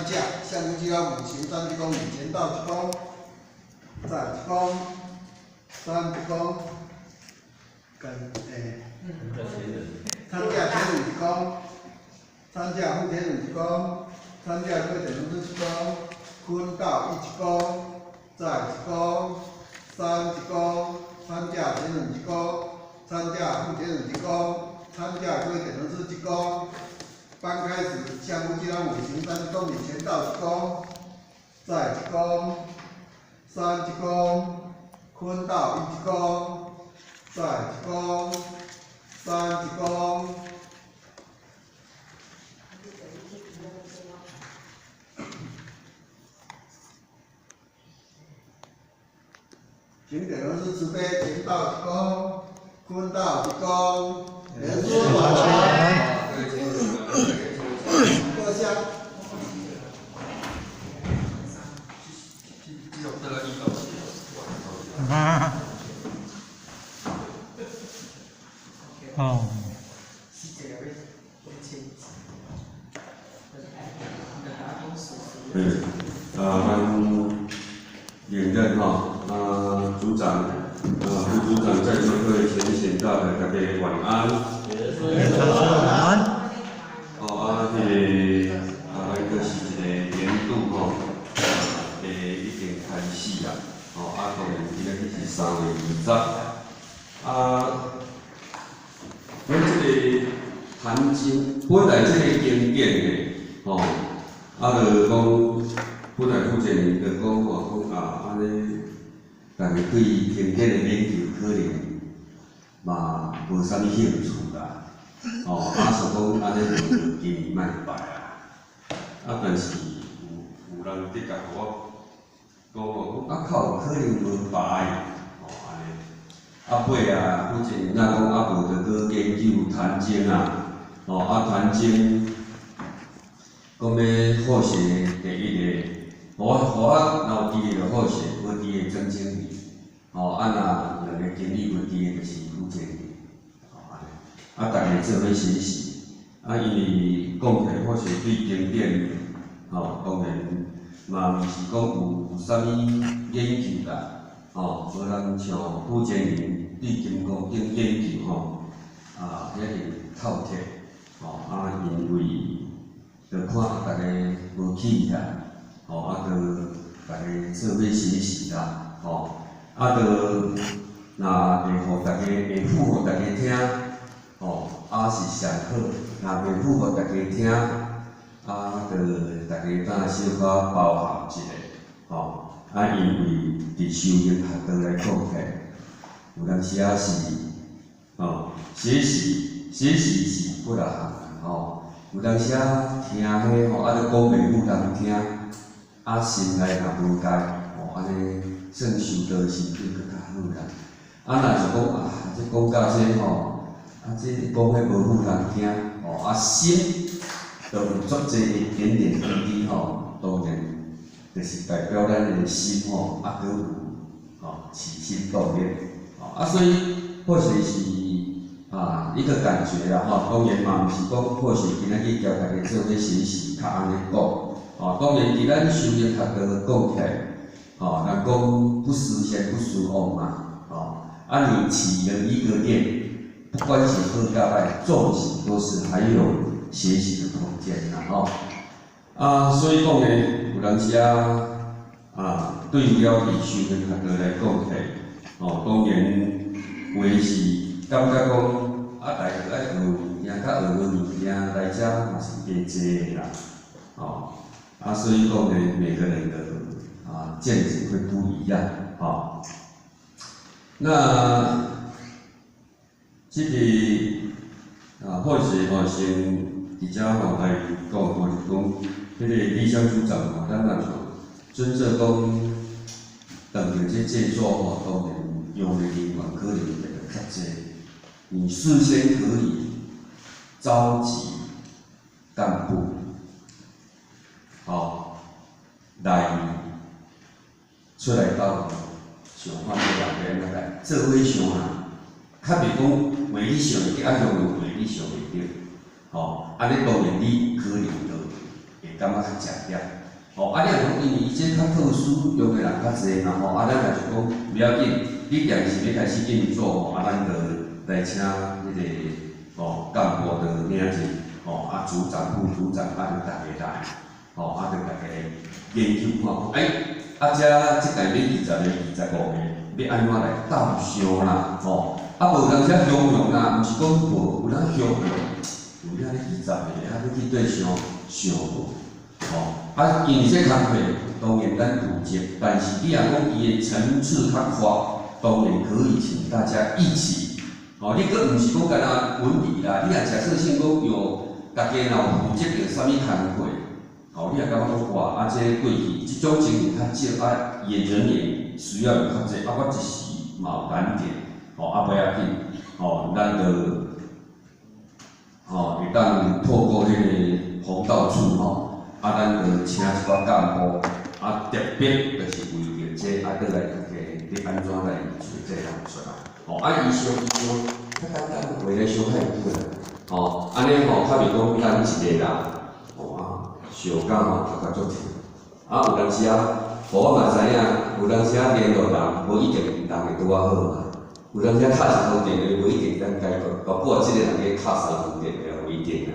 参驾，相夫只老五行三鞠躬，礼前道一躬，再一躬，三鞠躬，跟欸，参驾前轮一躬，参驾副前轮一躬，参驾各位点轮一躬，坤道一鞠躬，再一躬，三鞠躬，参驾前轮一躬，参驾副前轮一躬，参驾各位点轮一躬。班开始，相夫只老五行三鞠躬，礼前道一躬，再一躬，三鞠躬，坤道一鞠躬，再一躬，三鞠躬。请点轮师慈悲，前道一躬，坤道一躬，莲师晚安。坐下。啊。哦。嗯，啊，咱连任吼，啊，组長，啊，副組長在座各位淺顯大德，大家晚安。晚安。哦，啊，彼个，啊，咱閣是一個年度吼，已經開始啊，吼，啊，當然今仔日是3月20，啊，阮這個壇經，本來這個經典呢，吼，啊，就講，本來負責人就講吼，講啊，按呢，逐家對經典的研究可能嘛無啥物興趣啦，吼，啊，所以講按呢就今年莫拜啊，啊，但是有人的確予我講吼，講啊，較有可能無拜，吼，按呢，啊，尾啊，負責人若講啊，無就閣研究壇經啊，吼，啊，壇經。講欲好勢第一个，予我若有記的就好勢，無記的曾經理，吼，啊若兩个經理無記的，就是傅經理，吼按呢，啊，逐家做伙學習，啊，因為講起來好勢對經典，吼，當然嘛毋是講有啥物研究啦，吼，無人像傅經理對金剛經研究吼，啊，遐爾透徹，吼，啊，因為。就看逐家無去啦，吼，啊，就逐家做伙學習啦，吼，啊，就若會予逐家會付予逐家聽，吼，啊是上好，若袂付予逐家聽，啊，就逐家當小可包涵一下，吼，啊，因為佇修行學道來講起來，有當時仔是，吼，學習學習是幾若項，吼。有當時仔聽彼吼，啊，閣講袂赴人聽，啊，心內若無戒，吼，按呢算修道心境閣較好啦。啊，若是講啊，這講到這吼，啊，這講彼無赴人聽，吼，啊，心就有足濟的點點滴滴吼，當然就是代表咱的心吼，啊，閣有吼起心動念，吼，啊，所以或許是。啊，一個感覺啦吼，當然嘛，毋是講或許今仔日叫大家做伙學習，較按呢講。哦，當然佇咱修行學道講起來，吼，人講不思先不思惡嘛，吼，啊，你起了一個念，不管是好佮歹，縱使都是還有學習的空間啦，吼。啊，所以講呢，有當時啊，啊，對了佇修行學道來講起來，吼，當然有的是。感覺講啊，大家愛學物件，較學無物件來遮嘛是加濟的啦，吼啊，所以講呢，每個人的啊見解會不一樣，吼。那這個啊，或許吼先佇遮吼來講吼，就講彼個理想組長吼，咱若像準則講，當著這製作吼，當然用的人員可能會較濟。你事先可以召集幹部，吼，來出來到想法欲按怎來做伙想啦，較袂講話你想會著，啊用話你想袂著，吼，按呢當然你可能就會感覺較食力。吼，啊，你若講因為伊這較特殊，用的人較濟嘛吼，啊，咱若是講無要緊，你定時欲開始運作吼，啊，咱就來請彼個吼幹部就領進，吼，啊，組長、副組長，啊，就逐家來，吼，啊，就逐家來研究看，欸，啊，遮這屆欲20個、25個，欲按怎來鬥相啦，吼，啊，無當時鄉勇啦，毋是講無，有當鄉勇，有遐咧20個，啊，欲去對相相無，吼，啊，因為這工課當然咱負責，但是你若講伊的層次較闊，當然可以請大家一起，吼，你閣毋是講干焦文理啦，你若假設性講有，逐家若有負責著啥物工課，吼，你若感覺講哇，啊，這過去這種情形較少，啊，伊的人員需要有較濟，啊，我一時嘛有難點，吼，啊，無要緊，吼，咱就，吼，會當透過彼個弘道處，吼。啊，咱就請一寡幹部，啊，特別就是為著這，啊，閣來大家欲按怎來揣這個人出來，吼，啊，伊相伊相較簡單，話來相較會記啦，吼，按呢吼，較袂講咱一個人，吼啊，相甲吼頭殼足痛，啊，有當時啊，無我嘛知影，有當時啊聯絡人無一定人會拄仔好嘛，有當時啊敲一通電話無一定當解決，包括這個人咧敲三通電話也無一定啦，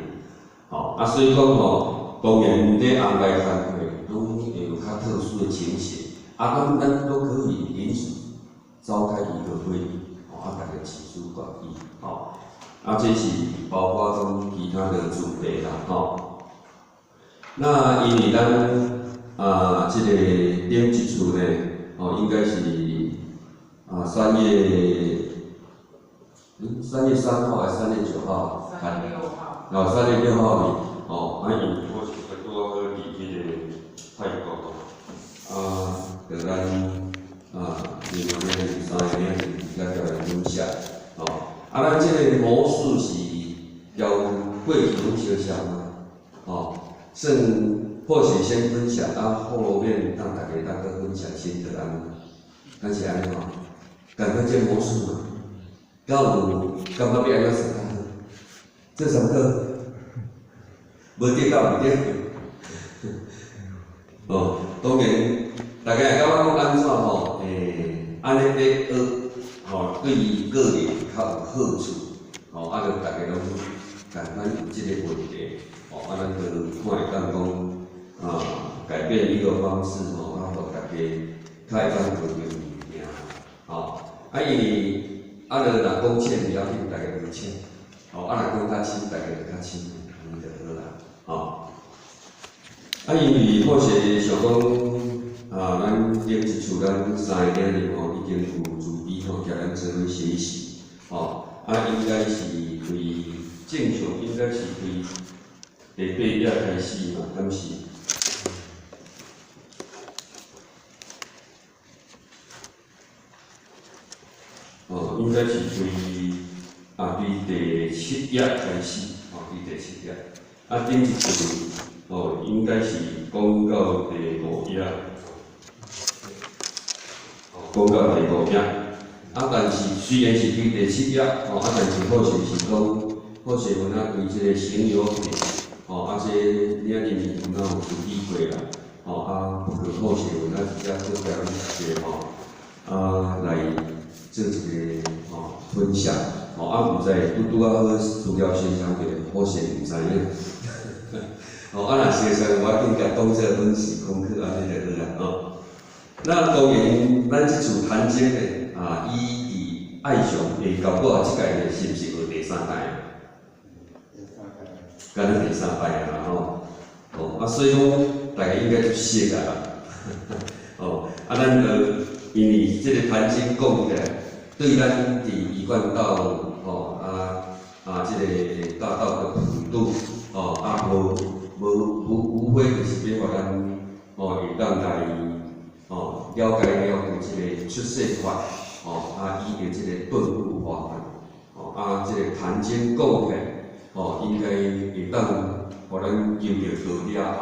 吼，啊，所以講吼。當然，佇紅白工課攏會有較特殊的情形，啊，咱都可以臨時召開一個會議，吼，啊，逐家集思廣益，吼，啊，這是包括講其他的主題啦，吼。那因為咱啊，這個頂一次呢，吼，應該是啊3月，3月3號還是3月9號？3月6號。哦，3月6號哩，哦，啊，因為我是拄仔好佇彼個泰國，啊，就咱啊，另外咧三個領袖佇遐共咱分享，吼，啊，咱這個模式是交過去攏相像啊，吼，算或許先分享，啊，後面讓大家當閣分享心得按呢，敢是按呢吼，共款這模式嘛，敢有感覺欲按怎算較好？這什麼課？無對到毋對，哦，當然，大家會感覺講按怎吼？欸，按呢咧學，吼，對伊個人較有好處，吼，啊，就逐家攏共款有這個問題，吼，啊，咱就看會當講，啊，改變一個方式，吼，啊，予大家較會當學著物件，吼，啊，因為啊，就若講淺無要緊，大家就淺，吼，啊，若講較深，大家就較深，按呢就好啦。吼，啊，因為好勢想講，啊，咱頂一次咱三个領袖吼，已經有慈悲吼，共咱做伙學習，吼，啊，應該是對正常，應該是對第八頁開始嘛，敢是？哦，應該是對啊，對第七頁開始，吼，對第七頁。啊，頂一次吼，應該是講到第五頁，講到第五頁。啊，但是雖然是對第七頁，吼，啊，但是好勢是講，好勢阮啊對這個省油品，吼，啊，這領入面有哪有處理過啦，吼，啊，不過好勢阮啊直接閣共咱大家吼，啊，來做一個吼分享，吼，啊，毋知拄拄仔好資料相啥物，好勢毋知影。吼，啊，若相像無要緊，共當做阮是功課按呢就好啦，吼。那當然，咱這次談經的啊，伊佇愛上會到我這屆的是毋是學第三擺啊？敢若第三擺啊啦吼。哦，啊，所以講大家應該足熟啊啦。哦，啊，咱就因為這個談經講起來，對咱佇一貫道吼啊啊，這個大道的普渡吼啊，無無無無非就是欲予咱吼會當來吼了解了解這個出世法吼啊，以及這個頓悟法門吼啊，這個壇經講起來吼，應該會當予咱求著道了後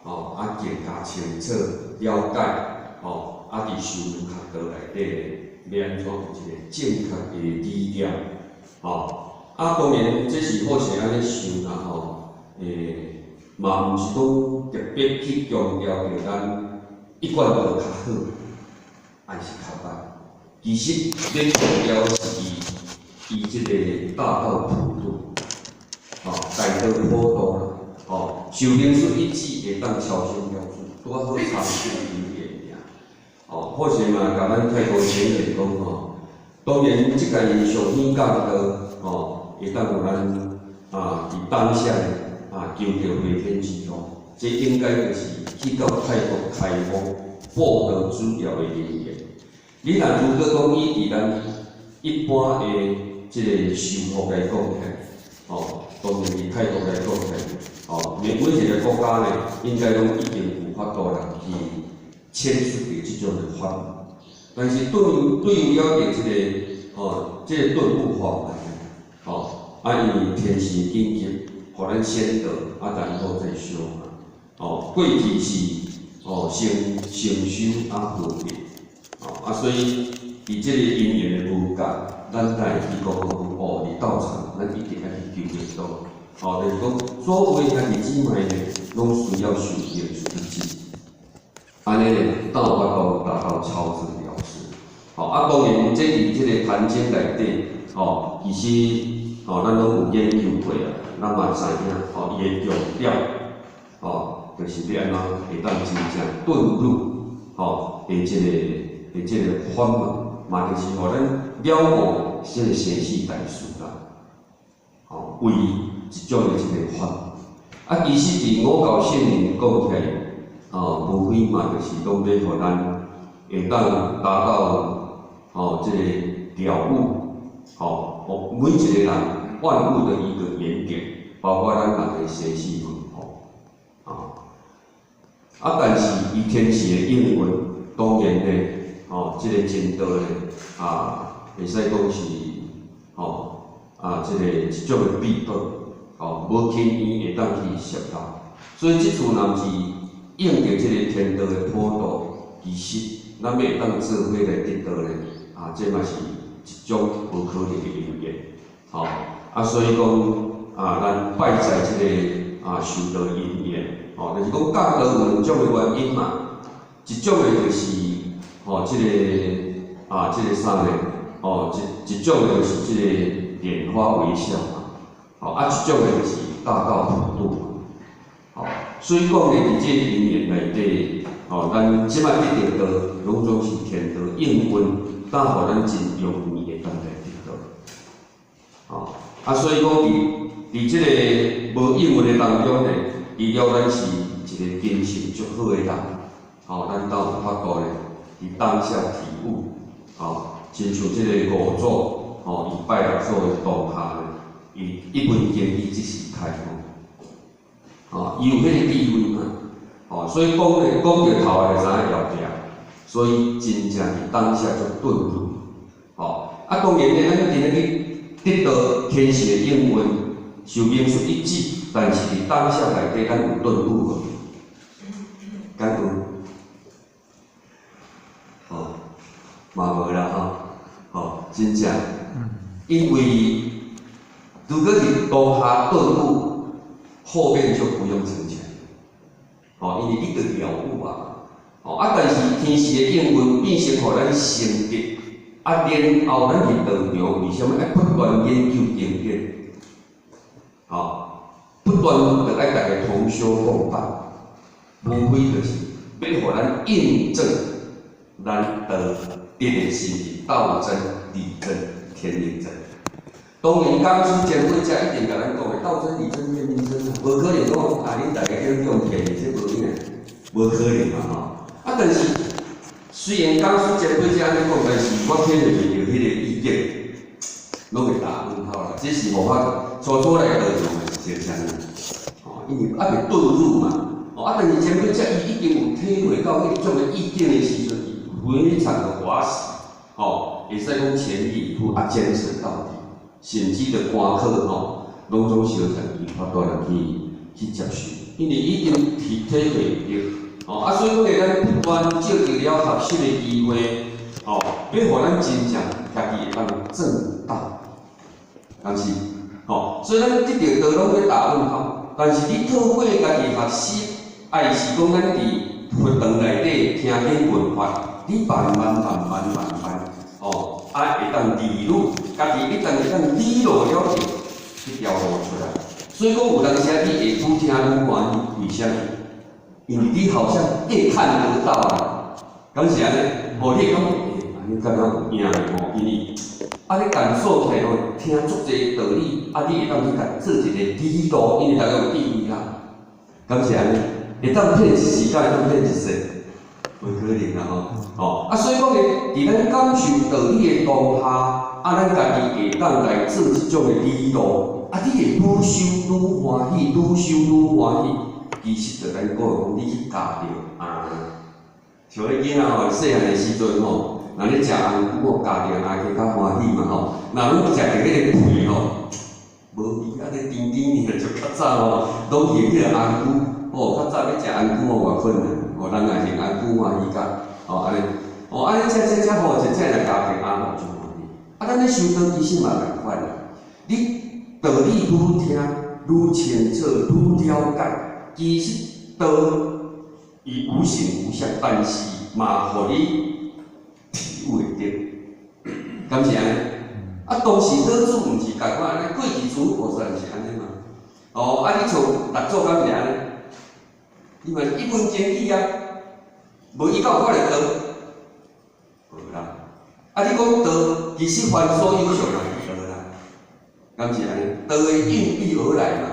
吼啊，更加清楚了解吼啊，佇修學道內底欲按怎有一個正確的理念吼啊，當然這是好勢按呢想啦吼，欸，嘛毋是講特別去強調著咱一貫道較好，還是較歹。其實咧強調是伊這个大道普渡，吼，大道普渡啦，吼，受明書一指會當超生了主，拄仔好參這个因緣爾。哦，或是嘛，共咱泰國前賢講吼，當然這個上顯降道，吼，會當予咱啊，佇當下啊，求著飛天之路，這應該就是去到泰國開封布道主要的因緣。你若如果講以佇咱一般的這个修福來講起來，吼，當然佇泰國來講起來，吼，每一个國家呢，應該攏已經有法度來去簽出佇這種的法。但是對於了解這个，吼，這个頓悟法門，吼，啊，因為天時緊急，予咱先得，啊，然後再修嘛。哦，過去是，哦，先修啊，後得，哦，啊，所以佇這个因緣的無共，咱才會去講哦，佇道場，咱一定愛去求得道。哦，就是講，所有兄弟姊妹呢，攏需要受明書一指，按呢，才有法度達到超脫了事。吼，啊，當然，這佇這个壇經內底，吼，其實，吼，咱攏有研究過啊，咱嘛知影，吼，伊的重點，吼，就是欲按怎會當真正頓入，吼，的這个法門，嘛就是予咱了悟這个生死大事啦，吼，為一種的這个法。啊，其實佇五教聖人講起來，吼，無非嘛就是講欲予咱會當達到，吼，這个了悟，吼，每一个人萬物的一個原點，包括咱人的生死輪迴，啊，啊，但是伊天時的應運，當然呢，吼，這个真道呢，啊，會使講是，吼，啊，這个一種的秘寶，吼，無輕易會當去涉到，所以這次若毋是應著這个天道的普渡，其實咱欲會當做伙來得道呢，啊，這嘛是一種無可能的因緣，吼，啊，所以講啊，咱拜在這个啊修道因緣，吼，就是講降道有兩種的原因嘛，一種的就是吼，這个啊，這个啥呢？吼，一種的就是這個蓮花微笑嘛，吼，啊，一種的就是大道普渡嘛，吼，所以講呢，佇這個因緣內底，吼，咱這擺得著道，攏總是天道應運，才予咱真容易會當來得道，吼，啊，所以講佇這个無應運的當中呢，除了咱是一個根性足好的人，吼，咱才有法度呢，佇當下體悟，吼，親像這个五祖，吼，伊拜六祖的當下呢，伊一聞經伊即時開悟，吼，伊有彼個智慧嘛，吼，所以講咧講著頭來就知影枵起，所以真正佇當下就頓悟，吼，啊，當然咧，咱今日去得到天時的應運，受明書一指，但是佇當下內底，咱有頓悟無？敢有？吼，嘛無啦吼，吼，真正，因為如果是當下頓悟，後面就不用成全，吼，因為你著了悟啊，吼，啊，但是天時的應運變成予咱先得，啊，然後咱佇道場為啥物愛不斷研究經典？吼，不斷著愛逐家同修共辦，無非就是欲予咱印證咱道得的是毋是道真、理真、天命真。當然，講師前輩才一定共咱講的道真、理真、天命真啊，無可能講啊，恁逐家叫用騙的，這無影，無可能嘛吼。啊，但是雖然講師前輩才按呢講，但是我體會袂著彼个意境，攏會打問號啦。這是無法初初來道場的是這樣，吼，因為猶未頓入嘛，哦，啊，但是前輩才伊已經有體會到彼種的意境的時陣，伊非常的歡喜，吼，會使講全力以赴啊，堅持到底，甚至著關考吼，攏總相信伊法度來去接受，因為已經體會著，吼，啊，所以講咱不斷藉著了學習的機會，吼，欲予咱真正家己會當證道，敢是？吼，所以咱得著道攏欲打問號。但是你透過家己學習，抑是講咱佇佛堂內底聽經聞法，你慢慢慢慢慢慢，哦，啊會當理路，家己一旦會當理路了後，這條路出來。所以講有當時啊，你會愈聽愈歡喜，為啥物？因為你好像越看得到啊，敢是按呢？哦，你會感覺，欸，按呢敢若有影的吼，因為啊，你感受起來吼，聽足濟道理，啊，你會當去共做一個理路，因為逐家有智慧啦，敢是按呢？會當騙一時，敢會當騙一世？袂可能啦吼，哦，啊，所以講咧，佇咱感受道理的當下，啊，咱家己會當來做這種的理路，啊，你會愈修愈歡喜，愈修愈歡喜。其實就咱講的講，你去咬著啊，像彼囡仔吼，細漢的時陣吼，若咧食紅菇吼，咬著餡會較歡喜嘛吼。若攏食著彼個皮吼，無味，啊，咧甜甜爾，就較早吼，攏用彼個紅菇，吼，較早欲食紅菇吼，偌困難，吼，人也用紅菇歡喜甲，吼，按呢，吼，按呢食食食吼，一隻若咬著餡吼，就歡喜。啊，咱咧修道其實嘛仝款啦，你道理愈聽愈清楚，愈了解。其實道伊無形無相，但是嘛，予你體會著，敢是按呢？啊，當時老子毋是仝款按呢，過去諸菩薩毋是按呢嘛？哦，啊，你像六祖敢是按呢？伊嘛是一門精起啊，無伊敢有看著道？無啦。啊，你講道，其實凡所有相嘛是道啦，敢是按呢？道的孕育而來嘛。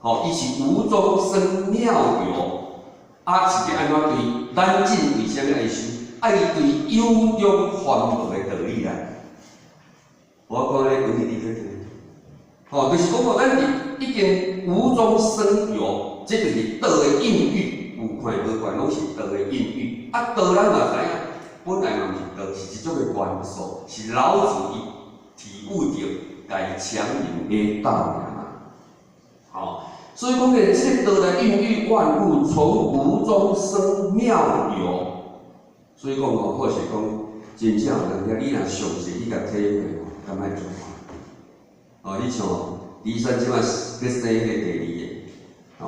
吼，伊是無中生妙有，啊，是欲按怎對？咱進為啥物愛修？愛對有中還無的道理啦。我講咧，等於你去聽。吼，就是講吼，咱佇已經無中生有，這就是道的孕育，有看無看，攏是道的孕育。啊，道咱嘛知影，本來嘛毋是道，是一種的元素，是老子伊體悟著，共伊強引的道爾嘛。吼，所以講咧，這個道來孕育萬物，從無中生妙有。所以講吼，或是講真正有當時，你若詳細去共體會吼，敢愛做哦，你像驪山這擺欲生彼個第二个，吼，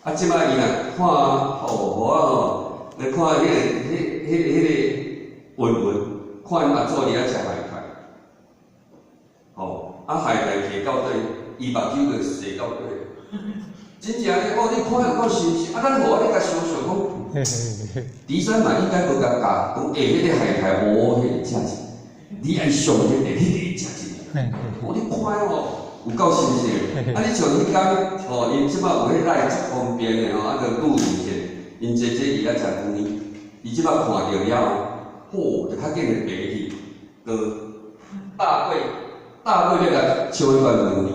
啊，這擺伊若看吼，無啊吼，來看彼个、彼、彼、彼個雲雲，看𪜶阿祖佇遐食海苔，吼，啊海苔摕到底，伊目睭就踅到底，真正咧，哦，你看有夠神奇，啊，咱無按呢共想像講，驪山嘛應該無共教，講欸，彼個海苔哦，彼個食一，你愛上彼個，彼個食一。哦，你看哦，有夠新鮮。啊，你像彼工吼，𪜶這擺有彼來足方便的吼，啊，就拄入去，𪜶姐姐佇遐食牛奶，伊這擺看著了後，吼，就較緊就爬去，就大過大過欲共搶彼罐牛奶。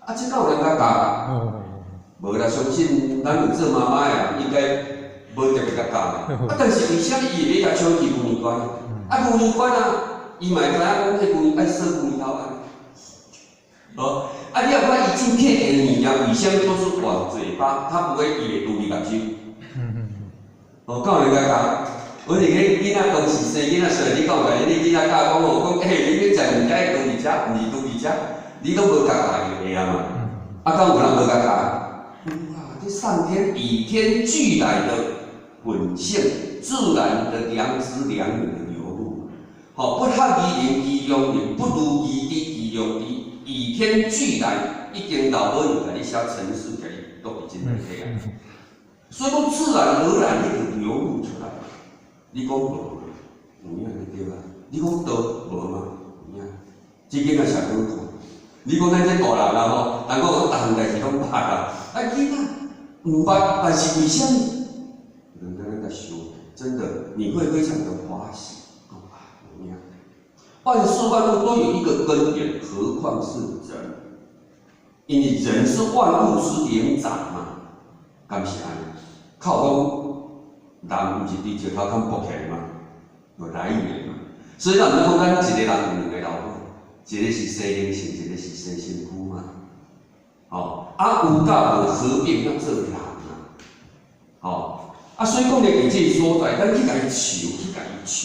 啊，這敢有人共教？無啦，相信咱有做媽媽的，應該無特別共教。啊，但是為啥物伊會欲共搶去牛奶罐？啊，牛奶罐啊！伊嘛會知影講，彼牛愛踅牛奶頭按呢。哦，啊，你若看伊進客的物件，為啥物都是往嘴巴？他不會伊會拄佇目睭。哦，敢有人共教？阮是彼囡仔當時生囡仔出來，你敢有共你囡仔教講吼？講欸，你欲食物件愛倒佇遮，毋是拄佇遮，你攏無共教就會啊嘛。啊，敢有人無共教？有啊，這上天與天俱來的本性，自然的良知良能的流露。吼，不合其形，其良形；不如其知，其良知。與天俱來，已經老母就共你寫程式，共你錄佇這內底啊。所以講自然而然，你就流露出來。你講無，有影就對啊。你講道無嘛，有影。這囡仔上好看。你講咱這大人啊吼，人講講逐項代誌攏捌啊，啊囡仔毋捌，但是為啥物？人家那個想，真的，你會非常的歡喜。啊，有影。萬事萬物都有一個根源，何況是人？因為人是萬物之靈長嘛，敢是按呢？靠講人毋是佇石頭崁爆起來嘛，有來源嘛。所以咱毋講咱一個人有兩個老母，一個是生靈性，一個是生身軀嘛。吼，啊有甲無合併才做人啊。吼，啊所以講咧，佇這個所在，咱去共伊求，去共伊求。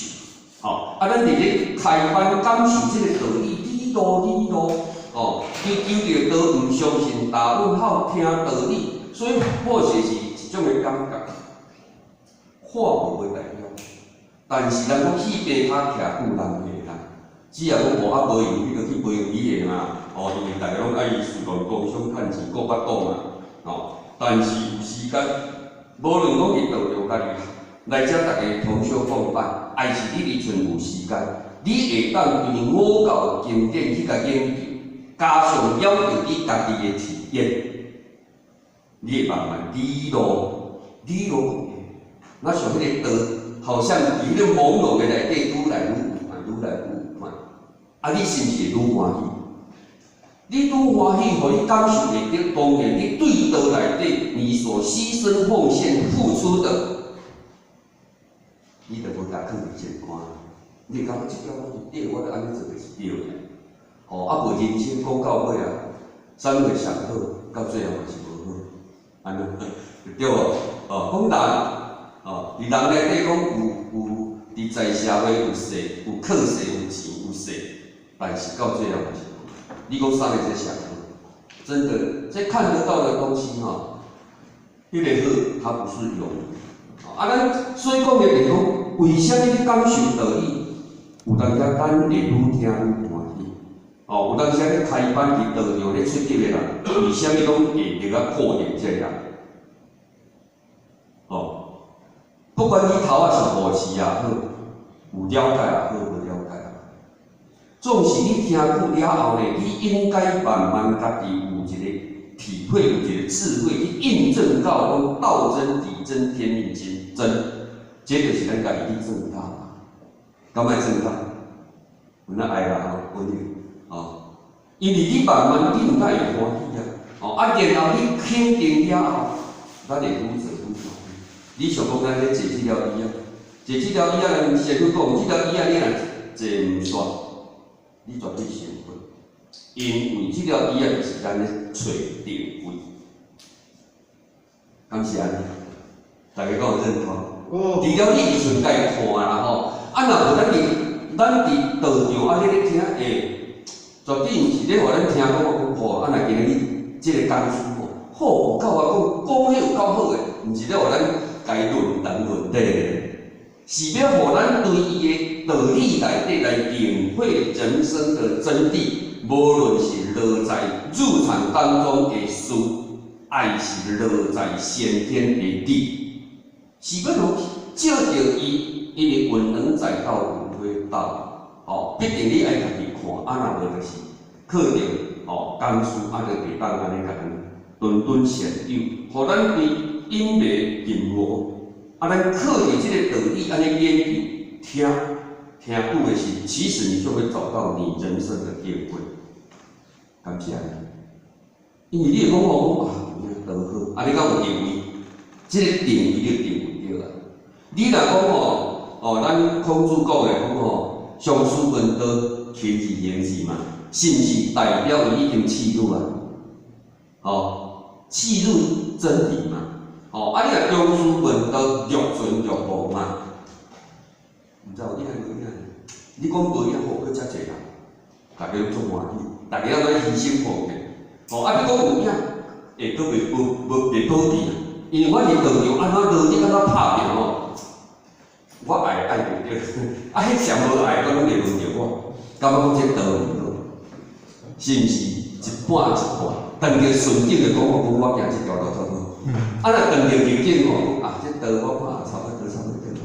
吼，啊咱佇咧開班感受這個道理，理路理路，吼，吼，伊求著道毋相信大問好聽道理，所以或許是一種的感覺，看無袂代表，但是人講戲棚跤徛久人的啦，只要講無啊無閒，你就去無閒你的嘛，哦，因為大家攏愛事業工商趁錢顧腹肚嘛，哦，但是有時間，無論講佇道場家己來遮，逐家同修共拜，還是你佇厝有時間，你會當對五教經典去共研究，加上了著你家己的體驗，你會慢慢理路，理路，那像彼個道，好像佇彼個朦朧的內底愈來愈有款，愈來愈有款。啊，你是毋是會愈歡喜？你愈歡喜，予你感受會著，當然你對道內底你所犧牲奉獻付出的，你就無共囥佇前看。你會感覺這條我是對，我著按呢做就是對的。吼，啊無人生講到尾啊，啥物會上好，到最後嘛是無好，按呢對無？哦，講人，哦，佇人內底講有佇在社會有勢，有靠勢，有錢有勢，但是到最後嘛是無。你講啥物才上好？真的，這看得到的東西吼，彼個好，它不是有。啊，咱所以講的就是講，為啥物你感受道理？有當時咱會愈聽愈歡喜。哦，有當時咧開班佇道場咧出入的人，為啥物攏會著啊固定這個人？哦，不管你頭仔是護持也好，有了解也好，無了解也好，總是你聽久了後呢，你應該慢慢家己有一個體會，有一個智慧去印證到講道真理真天命真真，這就是咱家己去證道。敢愛證道？有哪愛啦吼，溫柔哦，因為你慢慢你毋才會歡喜啊，哦啊，然後你肯定了後，咱會愈做愈歡喜。你想講咱咧坐這條椅仔，坐這條椅仔，咱先去講，這條椅仔你若坐毋煞，你絕對成佛，因為這條椅仔就是咱咧揣定位，敢是按呢？大家敢有認同？除了你佇厝家己看啦吼，啊若無咱佇道場啊，咧聽，欸，絕對毋是咧予咱聽講講吼，啊若今日這個講師吼，好有夠啊講，講彼有夠好的，毋是咧予咱共伊論長論短的，是欲予咱對伊的道理內底來領會人生的真諦，無論是落在入場當中的事，還是落在先天的理，是欲予照著伊，因為文能載道，文非道，哦，必定你愛家己看，啊若無就是靠著哦講師，啊就袂當按呢共咱諄諄善誘，予咱對隱迷任務，啊咱靠著這個道理按呢研究聽聽久的時，其實你就會找到你人生的定位，敢是按呢？因為你會講哦，啊，有影道好，啊你敢有定位？這個定位就定位著啊。你若講吼，哦，咱孔子講的講吼，上師問道，勤而行之嘛，是毋是代表伊已經契入啊？吼，契入真理嘛。吼，啊，你若中師問道，若存若無嘛？毋知有影無影？你講無影好，閣遮濟人，大家攏足歡喜，大家攏愛犧牲奉獻。吼，啊，你講有影，會閣袂無無袂保持啊？因為我佇道場按怎努力按怎拍拚吼，我愛愛袂著，啊，彼上無愛，閣攏會輪著我，感覺講這道毋好，是毋是一半一半？當著順境就講我講我行這條路較好，啊，若當著逆境吼，講啊，這道我看也差不多差不多。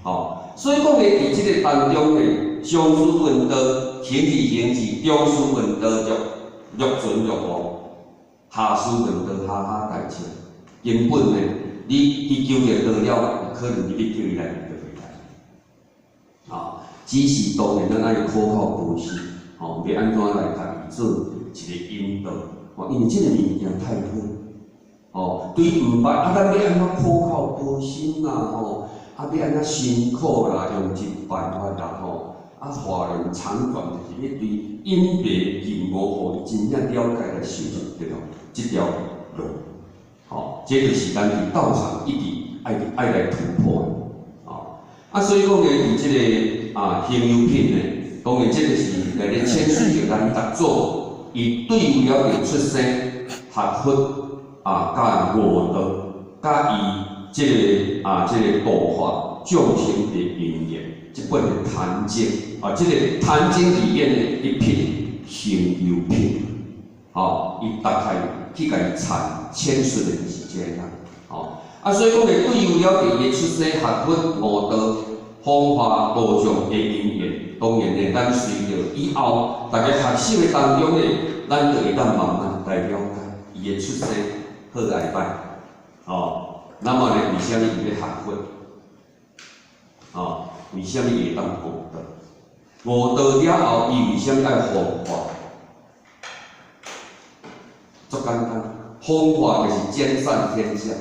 吼，所以講咧，佇這個當中咧，上師問道，勤而行之；中師問道，若若存若無；下師問道，哈哈大笑。根本呢，你伊求著道了，有可能你欲叫伊來，伊就袂來。啊，只是當然咱愛苦口婆心，吼，欲按怎來共伊做一個引導，吼，因為這個物件太好，吼，對毋捌，啊，咱欲按怎苦口婆心啦，吼，啊，欲按怎辛苦啦，用盡辦法啦，吼，啊，話言長短，就是欲對隱迷任無，予伊真正了解來修這條路。吼，這就是咱佇道場一直愛來突破的，吼。啊，所以講呢，佇這個啊行由品呢，當然這個是來咧闡釋著咱六祖。伊對為了著出生學佛啊，佮悟道，佮伊這个啊，這个度化眾生的因緣，這本的《壇經》啊，這个《壇經》裡面的一品行由品，吼，伊大概去共伊闡闡釋的是這樣，吼，啊，所以講咧，對為了著伊的出生學佛悟道，弘化度眾的因緣，當然咧，咱隨著以後逐家學習的當中咧，咱就會當慢慢來了解伊的出生好來歹，吼。那麼咧，為啥物伊欲學佛？吼，為啥物伊會當悟道？悟道了後，伊為啥物愛弘化？足簡單，弘化就是兼善天下。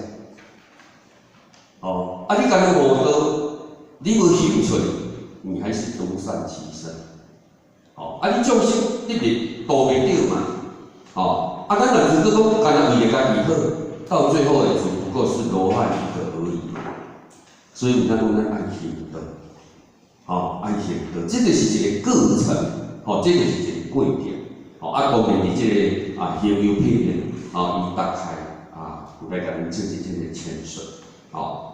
哦，啊，你干焦悟道，你無行出，你還是獨善其身。哦，啊，你眾生得入度袂著嘛？哦，啊，咱若如果講干焦為著家己好，到最後也只不過是羅漢一個而已。所以，咱講咱愛行道，吼，愛行道，這就是一個過程，吼，這就是一個過程。吼，啊，當然佇這个啊行由品咧，吼，伊大概啊有來共咱做這個闡述，吼。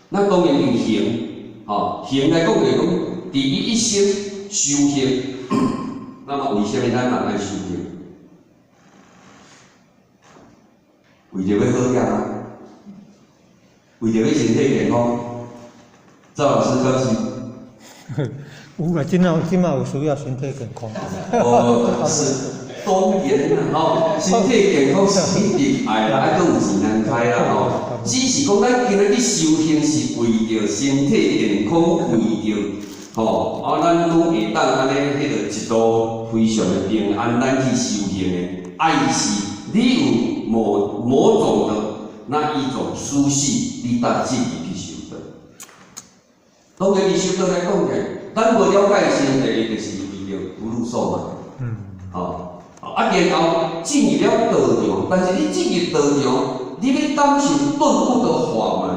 那當然佇行，吼，行來講就是講，佇伊一生修行，那麼為啥物咱人愛修行？為著欲好額嗎？為著欲身體健康？趙老師敢是？有啊，這馬這馬有需要身體健康。哦，是當然啦，吼，身體健康是一定愛啦，愛閣有錢通開啦，吼。只是講咱今仔去修行是為著身體健康，為著吼，啊，咱攏會當按呢，彼个一路非常的平安，咱去修行的，還是你有某某種的那一種舒適，你才進去修道。當然，佇修道來講起來，咱無了解時，第一就是為著福祿壽嘛。吼，啊，然後進入了道場，但是你進入道場，你欲感受頓悟的法門，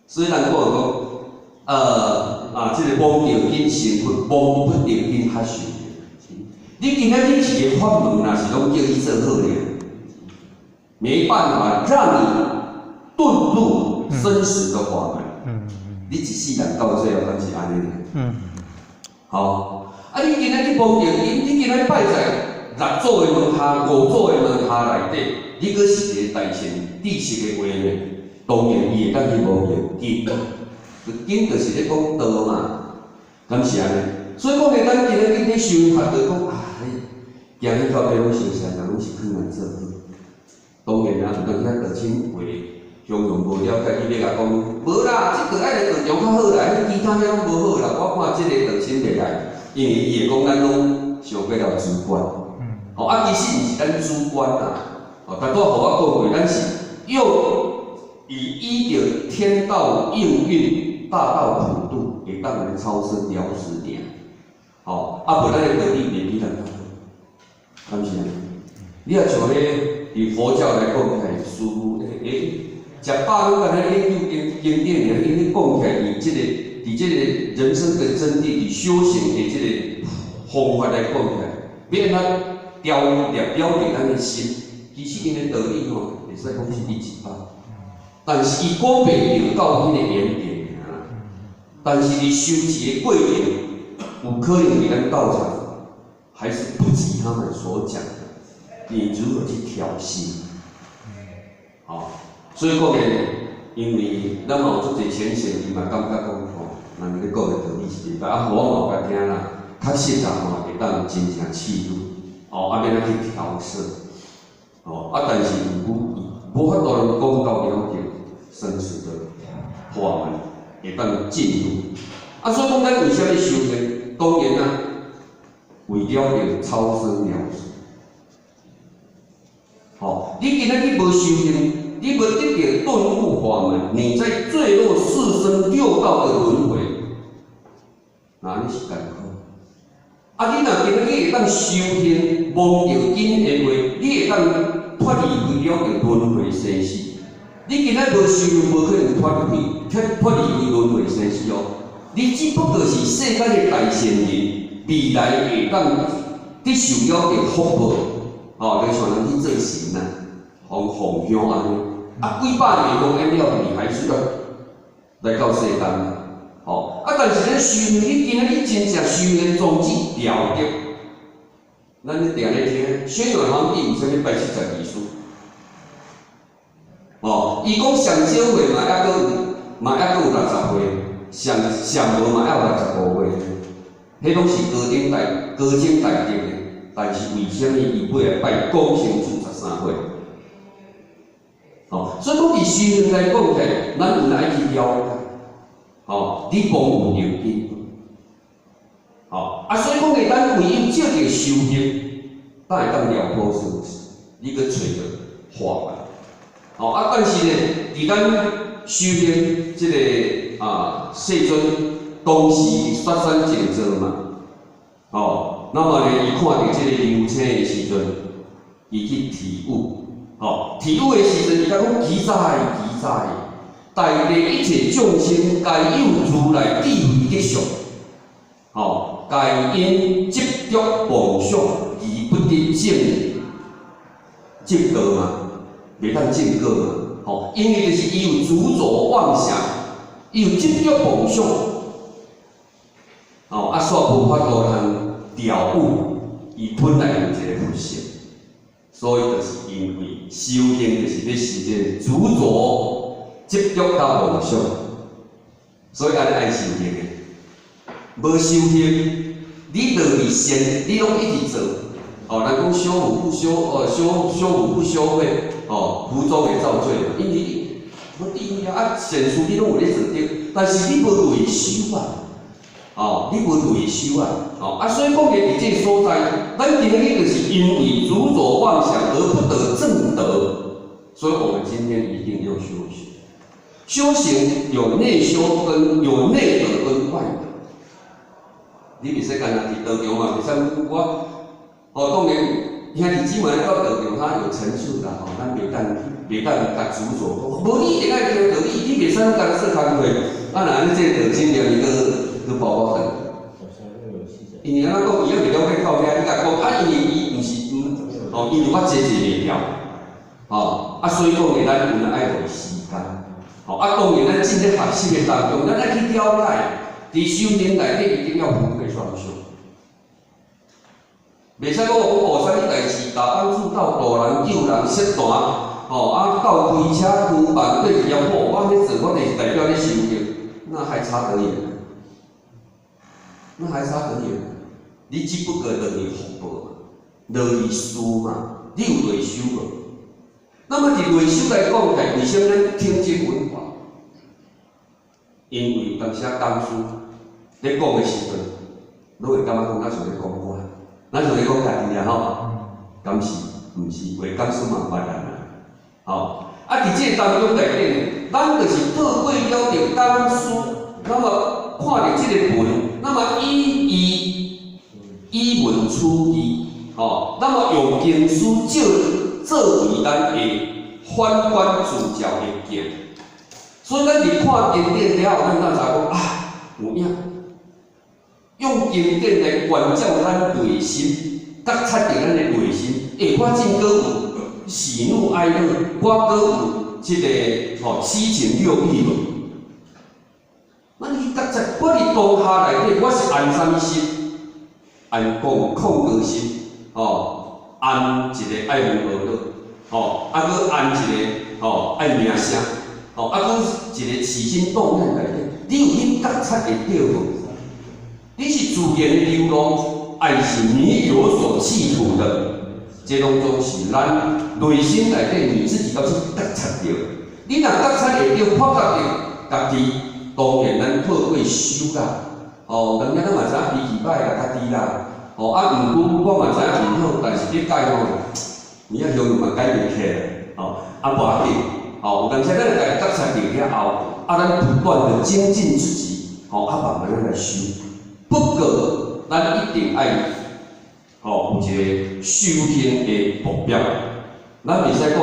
雖然我有講，啊，這个摸著緊成佛，摸不著緊較受。你今仔日一个法門，若是攏叫你做好爾，沒辦法讓你頓入生死的法門。你一世人到最後敢是按呢？好，啊！你今仔去摸著緊，你今仔拜在六祖的門下、五祖的門下內底，你閣是一個大乘知識的話呢？當然伊會當去摸著經，經就是咧講道嘛，敢是按呢？所以講咧，咱今仔日咧修學就講啊，你行去到底攏修啥？人攏是勸人做好。當然啊，有當時道親話，形容無了解，你欲共講，無啦，這个愛來道場較好啦，彼其他彼攏無好啦。我看這个道親袂來，因為伊會講咱攏傷過了主觀。吼，啊，其實毋是咱主觀啦，吼，頭拄仔予我講過，咱是用以依著天道應運，大道普渡，會當來超生了死爾。吼，啊，無咱的道理袂比人較好，敢是按呢？你若像彼佇佛教來講起來，師父欸，食飽攏干焦研究經經典爾，𪜶咧講起來，佇這个佇這个人生的真諦，佇修行的這个方法來講起來，欲按怎調列表佇咱的心，其實𪜶的道理吼，會使講是100，但是伊講袂著到彼個原點爾啦。但是佇修持的過程，有可能佇咱道場，還是不及他們所講的。你如何去調心？吼，所以講咧，因為咱嘛有足濟淺顯，伊嘛感覺講吼，人咧講的道理是袂歹，啊，我嘛有共聽啦，確實啦吼，會當真正契入，哦，啊，欲按怎去調攝，哦，啊，但是毋無法度講到了解生死的法門，會當進入。啊，所以講咱為啥物修行？當然啦，為了著超生了死。吼，你今仔日無修行，你無得著頓悟法門，你在墜落四生六道的輪迴，那你是艱苦。啊，你若今仔日會當修行，摸著緊的話，你會當脫離開了著輪迴生死。你今仔無修行，無可能脫離脫脫離開輪迴生死哦。你只不過是世間的大善人，未來會當得受了著福報，吼，就像人去做神啊，奉奉香按呢，啊，幾百年香煙了，你還是要來到世間，吼，啊，但是咱修行，你今仔日真正修行宗旨了得，咱咧定咧聽，宣遠皇帝為啥物拜72師？哦，伊講上少歲嘛，猶閣有，嘛猶閣有60歲，上上無嘛猶有65歲，彼攏是高頂大高僧大德的，但是為啥物伊尾仔拜講成主13歲？哦，所以講佇修行來講起來，咱有愛去了解，哦，你講有良心，哦，啊，所以講呢，咱唯有借著修行，才會當了破生死，你閣揣著法啊。哦，啊，但是呢，佇咱修行這个啊，世尊當時雪山靜坐嘛，哦，那麼呢，伊看著這個流星的時陣，伊去體悟，吼，體悟的時陣，伊才講奇哉奇哉，大地一切眾生皆有如來智慧吉祥，吼，皆因執著妄想而不得證證道嘛。袂當證果嘛，吼，因為就是伊有執著妄想，伊有執著妄想，吼，啊，煞無法度通了悟，伊本來有一个佛性，所以就是因為修行就是欲修這個執著、執著佮妄想，所以按呢愛修行的，無修行，你落佇善，你攏一直做，哦，人講修福不修，哦，修修福不修慧。哦，福中會造罪嘛，因為你無智慧啊，啊善事你攏有咧做著，但是你無內修啊，哦，你無內修啊，哦，啊，所以講的佇這个所在，咱今日就是因為執著妄想而不得證得，所以我們今天一定要修行。修行有內修跟有內德跟外德，你袂使干焦佇道場嘛，袂使我，哦，當然。兄弟姊妹到道場，較有層次啦吼，咱袂當共執著講，無你一定愛聽道理，你袂使干焦做工課，啊若按呢這個道真念伊閣閣包我等。因為按怎講，伊猶未了解到遐，你共講，啊，因為伊毋是毋，吼，因為我坐坐袂牢，吼，啊，所以講呢，咱有愛予伊時間，吼，啊，當然咱進咧學習的當中，咱愛去了解，佇修行內底一定要福慧雙修。袂使講講哦，啥物代誌，打幫助道、度人救人、釋壇，吼啊，到開車、開辦對業好，我咧做，我就是代表咧修行，那還差得遠，那還差得遠。你只不過落去福報嘛，落去事嘛，你有內修無？那麼佇內修來講，來為啥物咱聽經聞法？因為有當時啊，講師咧講的時陣，攏會感覺講，咱像咧講我。咱像咧講家己啊吼，敢是？毋是，話講師嘛捌啦，吼。啊，佇這個當中內底，咱就是透過了著講師，那麼看著這个文，那麼以伊以文取義，吼，那麼用經書照作為咱的反觀自照的鏡。所以咱佇看經典了後，咱才知講啊，有影。用經典來觀照咱內心，覺察著咱的內心。欸，我真閣有喜怒哀樂，我閣有這个吼七情六欲無？咱去覺察，我佇當下內底，我是安啥物心？安講控制心，吼，安一个愛恨惡樂，吼，啊閣安一个吼愛名聲，吼，啊閣一个起心動念內底，你有去覺察會著無？你是自然的流露，還是你有所企圖的？這攏總是咱內心內底你自己要去覺察著。你若覺察會著，發覺著家己，當然咱透過修啦，吼，人家攏嘛知影脾氣歹啦，家己啦，吼，啊，毋過我嘛知影毋好，但是你改吼，你遐鄉嘛改袂起來，吼，啊，無要緊，吼，有當時咱家己覺察著了後，啊，咱不斷的精進自己，吼，啊，慢慢來修。不過，咱一定愛，吼，有一個修行的目標。咱袂使講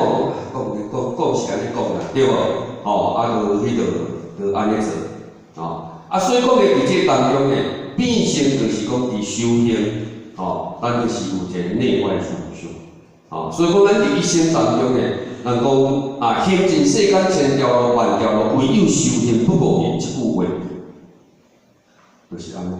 講講講是按呢講啦，對無？吼，啊，就彼落就按呢做，吼。啊，所以講咧，佇這當中呢，變成就是講佇修行，吼，咱就是有一个內外殊相，吼，所以講咱佇一生當中呢，人講啊，行盡世間千條路萬條路，唯有修行不誤人這句話，就是按呢。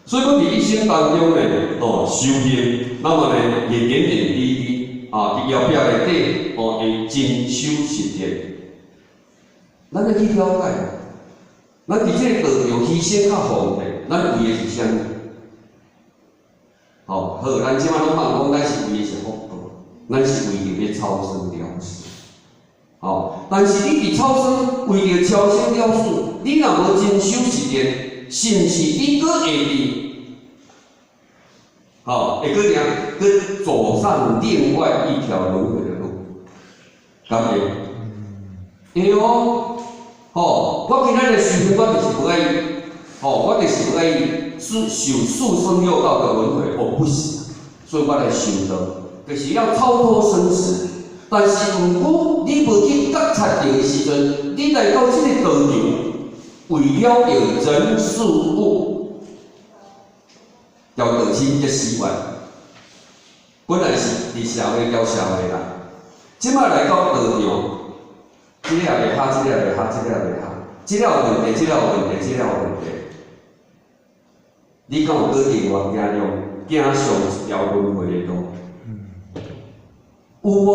所以講佇一生當中呢，哦，修行，那麼呢，會點點滴滴，啊，佇後壁內底，哦，會真修實踐。咱愛去了解，咱佇這個道場犧牲較奉獻，咱為的是啥物？吼，好，咱這擺攏放講，咱是為的是福報，咱是為著欲超生了死。吼，但是你佇超生，為著超生了死，你若無真修實踐，是毋是你閣會佇？吼，會閣怎？閣走上另外一條輪迴的路，敢會？會哦，吼，我今仔日修行，我就是無愛，吼，我就是無愛受受四生六道的輪迴，我不想，所以我來修道，就是要超脫生死。但是毋過，你無去覺察著的時陣，你來到這個道場，為了著人事物，交道親結死怨，本來是佇社會交社會啦，這擺來到道場，這個也袂合，這個也袂合，這個也袂合，這個有問題，這個有問題，這個有問題。你敢有閣另外行上行上一條輪迴的路？有無？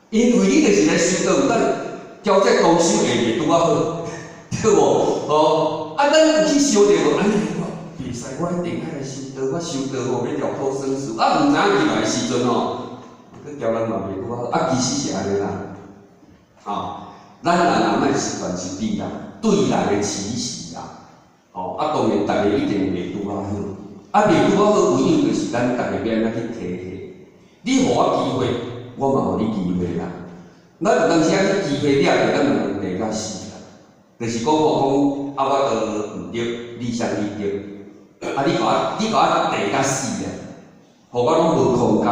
因為你就是來修道，有當交這公司會袂拄仔好，對無？哦，啊，咱有去想著無？哎呀，我袂使，我一定愛來修道，我修道吼欲了脫生死，啊，毋知影入來的時陣吼，閣交人嘛袂拄仔好，啊，其實是按呢啦，吼，咱人啊莫十全十美啦，對人的期許啦，吼，啊，當然逐家一定袂拄仔好，啊，袂拄仔好，唯有就是咱逐家欲按怎去體會。你予我機會，我嘛予你機會啦。咱有當時啊，去機會掠著，咱嘛會地甲死啦。就是講吼，講啊，我都毋對，你啥你對，啊，你共我地甲死啊，予我攏無空間，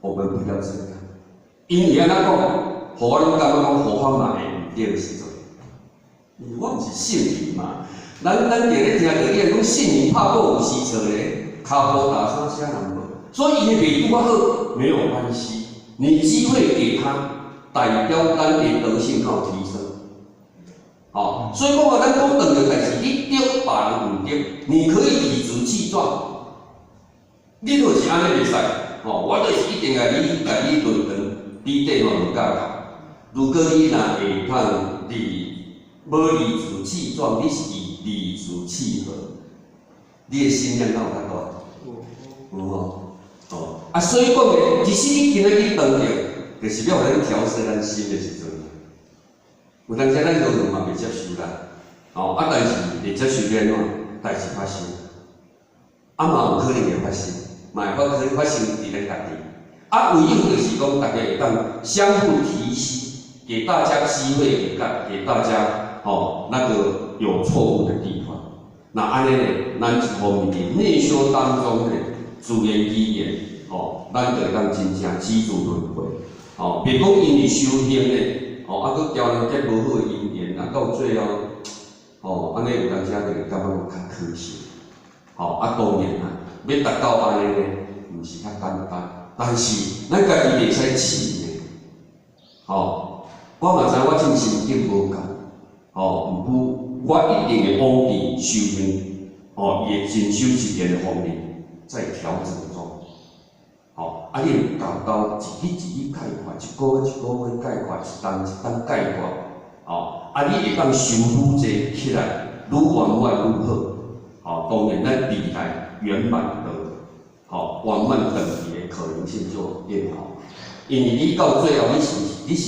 我們不要這樣。因為按怎講，予我攏感覺講佛法嘛會毋對的時陣，因為我毋是聖人嘛。咱定咧聽著，伊講聖人拍鼓有時錯咧，跤步踏三聲人無，所以伊袂拄仔好，沒有關係。你機會給他，代表咱的德性有提升。吼，所以講啊，咱講當著代誌，你對別人毋對，你可以理直氣壯。你就是按呢袂使，吼，我就是一定愛你共你論斷，你底吼無教教。如果你若會通理無理直氣壯，你是理直氣和，你的心量敢有較大？有無？哦，啊，所以講咧，其實你今仔去當著，就是欲予咱調適咱心的時陣。有當時咱和尚嘛袂接受啦，哦，啊，但是會接受欲按怎？代誌發生，啊嘛有可能會發生，嘛會發發生佇咱家己。啊，唯有就是講，大家會當相互提醒，給大家機會，給大家吼那個有錯誤的地方。那按呢咧，咱一方面佇內修當中咧，自然而然，吼，咱就會當真正止住輪迴。吼，別講因為修行咧，吼，啊，閣交人結無好的姻緣，啊，到最後，吼，按呢有當時就會感覺較可惜。吼，啊，當然啦，欲達到按呢咧，毋是較簡單，但是咱家己袂使試咧。吼，我嘛知我這心境無仝，吼，毋過我一定會往佇修行，吼，伊的真修實踐的方面在調整中。吼，啊，你會豆豆一日一日解決，一個月一個月解決，一冬一冬解決，吼，啊，你會當修愈濟起來，愈圓滿愈好。吼，當然咱未來圓滿的，吼，圓滿等級的可能性就變好。因為你到最後你是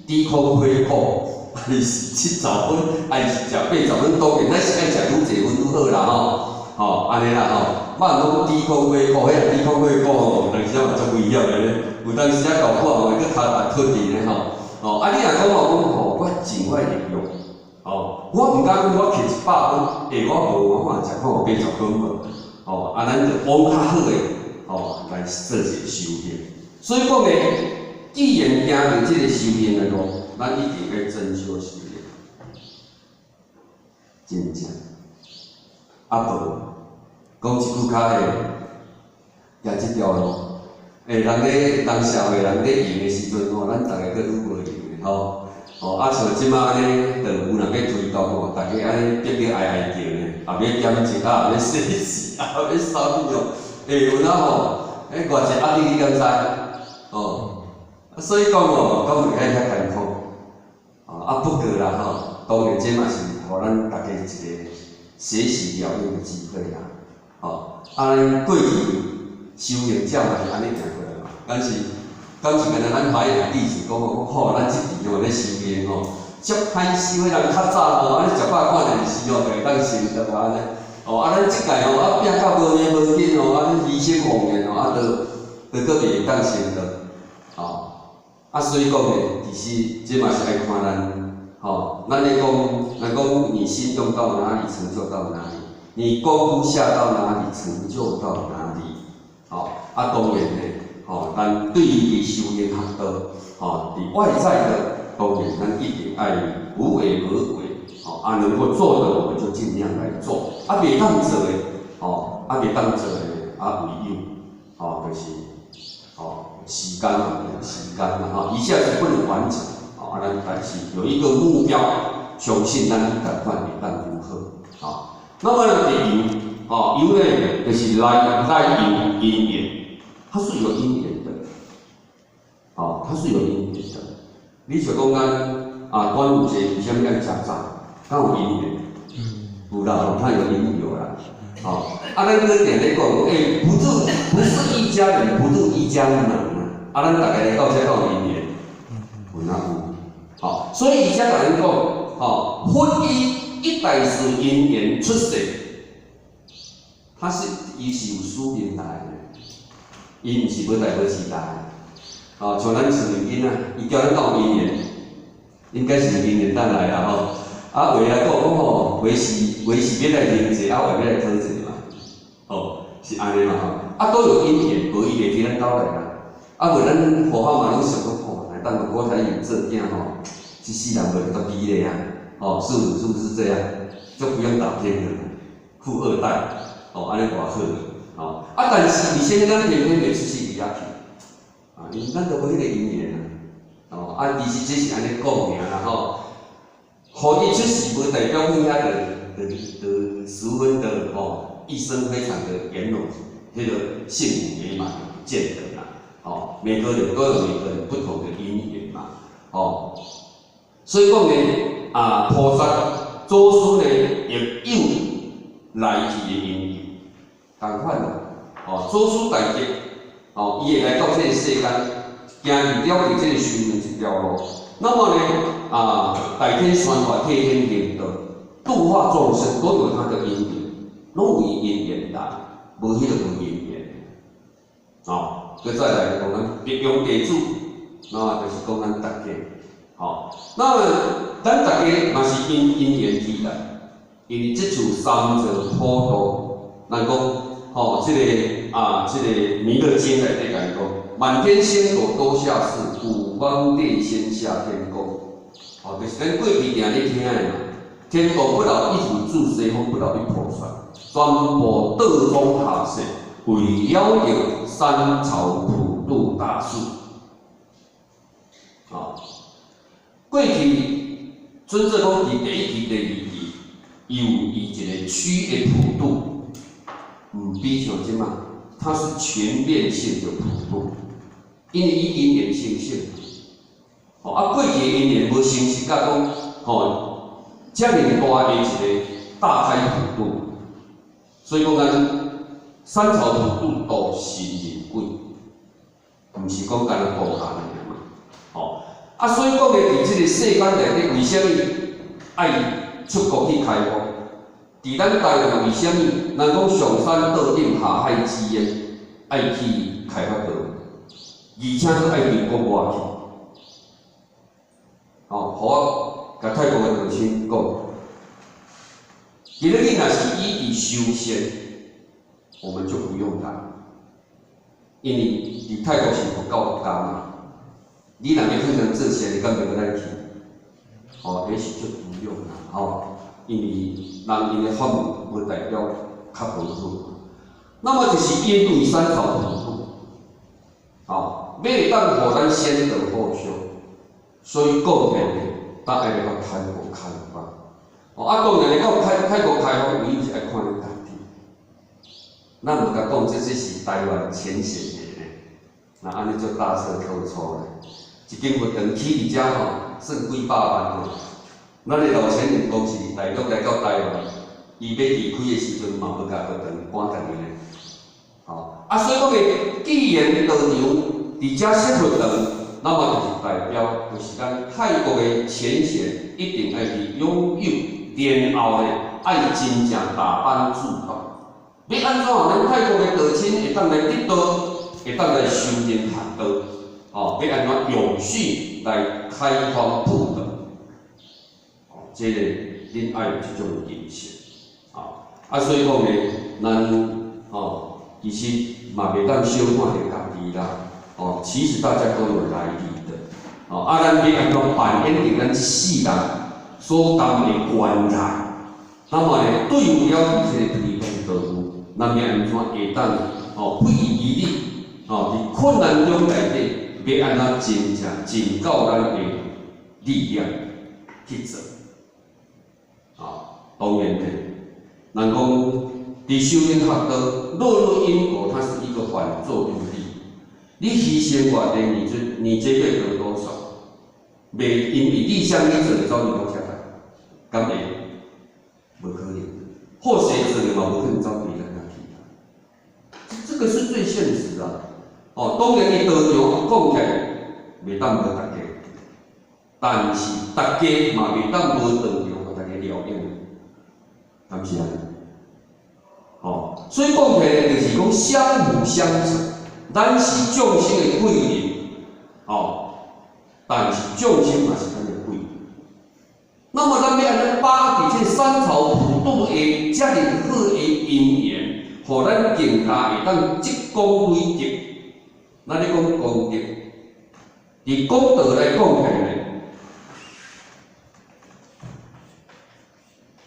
低空飛過，還是70分，還是食80分？當然咱是愛食愈濟分愈好啦吼。吼，按呢啦吼，莫講低空飛過，彼個低空飛過吼，有當時嘛足危險的咧。有當時啊搞不好會閣跤踏脫佇咧吼。吼，啊你若講吼講吼，我盡我的力量，吼，我毋敢講我摕100分，欸，我無，我嘛食看有80分無。吼，啊，咱就往較好的，吼，來做一個修行。所以講咧，既然行佇這個修行的路，咱一定愛真修實練，真正。啊無，講一句較會行這條路。欸，人咧，人社會人咧用的時陣吼，咱逐个閣愈無閒的吼。哦，啊像這馬按呢，就有人咧推動吼，逐家按呢逼得哀哀叫呢，也欲減脂啊，欲洗死，啊，欲啥物哦？欸，有影吼，欸，偌濟壓力你敢知？哦，啊，所以講吼，講袂愛遐艱苦。哦，啊，不過啦吼，當然這嘛是予咱逐家一個學習療癒的機會啦。吼，啊，咱過去修行者嘛是按呢行過來嘛，敢是？敢是敢若咱華嚴弟子講吼，吼，咱這支吼咧修煉吼，足歹修的人較早吼，按呢食飽看電視吼，就會當成就按呢。哦，啊，咱這屆吼，啊，拼到無命無緊吼，啊，犧牲奉獻吼，啊，就閣袂會當成就。吼，啊，所以講呢，其實這嘛是愛看咱，吼，咱咧講，咱講你心動到哪裡，成就到哪裡；你功夫下到哪裡，成就到哪裡。吼，啊，當然呢。吼，咱對於修行學道，吼，佇外在的，當然咱一定愛無為而為，吼，啊，能夠做的我們就盡量來做，啊，袂當做的，吼，啊，袂當做的，啊，唯有，吼，就是，吼，時間嘛，時間嘛，吼，一下子不能完成，吼，啊，咱但是有一個目標，相信咱共款會當如何，吼，那麼呢，由，吼，由呢，就是來來由因緣。它是有因緣的，哦，它是有因緣的。你像講咱啊，端午節為啥物愛食粽？敢有因緣？有啦，它有因由啦。哦，啊，咱閣定咧講，欸，不入不是一家人，不入一家門啊。啊，咱逐家來到遮敢有因緣？有哪有？好，所以伊才共咱講，吼，佛以一代事因緣出世，它是伊是有使命來的。伊毋是無代無誌來，哦，像咱厝裡囡仔，伊叫咱講因緣，應該是因緣等來啦吼。啊，話來講講吼，話是話是欲來認債，啊話欲來討債嘛，哦，是按呢嘛吼。啊，都有因緣，無伊袂佇咱兜來啦。啊，無咱戶口嘛攏想講吼，來等個郭台銘做囝吼，這世人袂足美麗啊，哦，是不是這樣？就不用打拼了，富二代，哦，按呢偌好。哦，啊，但是為啥物咱偏偏袂出世佇遐去？啊，因為咱都無彼個因緣啊。哦，啊，其實這是按呢講爾啦吼。予伊出世，無代表阮遐就十分的吼，一生非常的圓融，彼個幸福美滿，不見得啦。哦，每個人都有每個人不同的因緣嘛。哦，所以講呢，啊，菩薩祖師呢，亦有來去的因緣。仝款啦，哦，祖師大德，哦，伊會來到這個世間，行佇了這個修行這條路。那麼呢，啊，代天宣法，替天行道，度化眾生，都有他的因緣，攏有伊因緣來，無彼個無因緣。哦，閣再來講咱白羊地主，那就是講咱逐家，吼，那麼咱逐家嘛是因因緣而來，因為這次三座普度，咱講。吼，這個啊，這個《彌勒經》內底共伊講，滿天星斗多下世，五方列仙下天宮。哦，就是咱過去定咧聽的嘛。天道不老一佛住，西方不老一菩薩，全部道中下世，為了著三朝普度大事。哦，過去尊者講，佇第一期、第二期，伊有伊一個區的普度。毋比像這馬，它是全面性的普度，因為伊因緣成熟。吼，啊，過去的因緣無成熟甲講，吼，遮爾大的一個大開普度，所以講咱三朝普度度神人鬼，毋是講干焦度人爾嘛，吼，啊，所以講咧，佇這個世間內底，為啥物愛出國去開發？佇咱台灣為啥物？人講上山到頂下海之淵，愛去開發道，而且閣愛佇國外去。吼，予我共泰國的道親講，今日你若是以佇修仙，我們就不用來，因為佇泰國是佛教國家嘛。你若欲去人做善，你敢袂閣咱去？吼，也許就不用啦，吼。因為人𪜶的法門無代表較無好。那麼就是因為三草普渡，吼，欲會當予咱先得後修，所以講起來，咱愛來到泰國開放。哦，啊，當然來講泰國開放，唯一是愛看恁家己。咱無共講，這是台灣淺顯的呢，那按呢就大錯特錯咧。一間佛堂起佇遮吼，算幾百萬吼。咱的老前人講是大陸來到台灣，伊欲離開的時陣嘛無共佛堂趕家己呢。吼，啊，所以講的，既然道場佇遮設佛堂，那麼就是代表，就是咱泰國的前賢一定愛去擁有，然後呢，愛真正大班智度。欲按怎咱泰國的道親會當來得道，會當來修行學道，吼，欲按怎永續來開放普渡，哦，這个恁愛有這種認識，啊，啊，所以講呢，咱吼，其實嘛袂當小看著家己啦，哦，其實大家都有來歷的，哦，啊，咱欲按怎扮演著咱這世人所擔的關愛，那麼呢，對有了這个推動道務。咱欲按怎會當吼不遺餘力吼，佇困難中內底，欲按怎真正盡到咱的力量去做？啊，當然的，人講佇修行學道，落入因果，它是一個反作用力。你犧牲偌濟，你這個得多少？袂因為你想你做的走去講啥來，敢會？無可能。或誰做的嘛，無可能走去咱遐去。這個是最現實的。哦，當然伊道場講起來袂當無大家，但是大家嘛袂當無道場，予大家療養，敢是按呢？哦，所以講起來就是講相輔相成，咱是眾生的貴人，哦，但是眾生嘛是咱的貴人。那麼咱欲按怎把握這三草普渡的遮爾好的因緣，予咱更加會當積功累德。咱咧講功德，佇功德來講起來，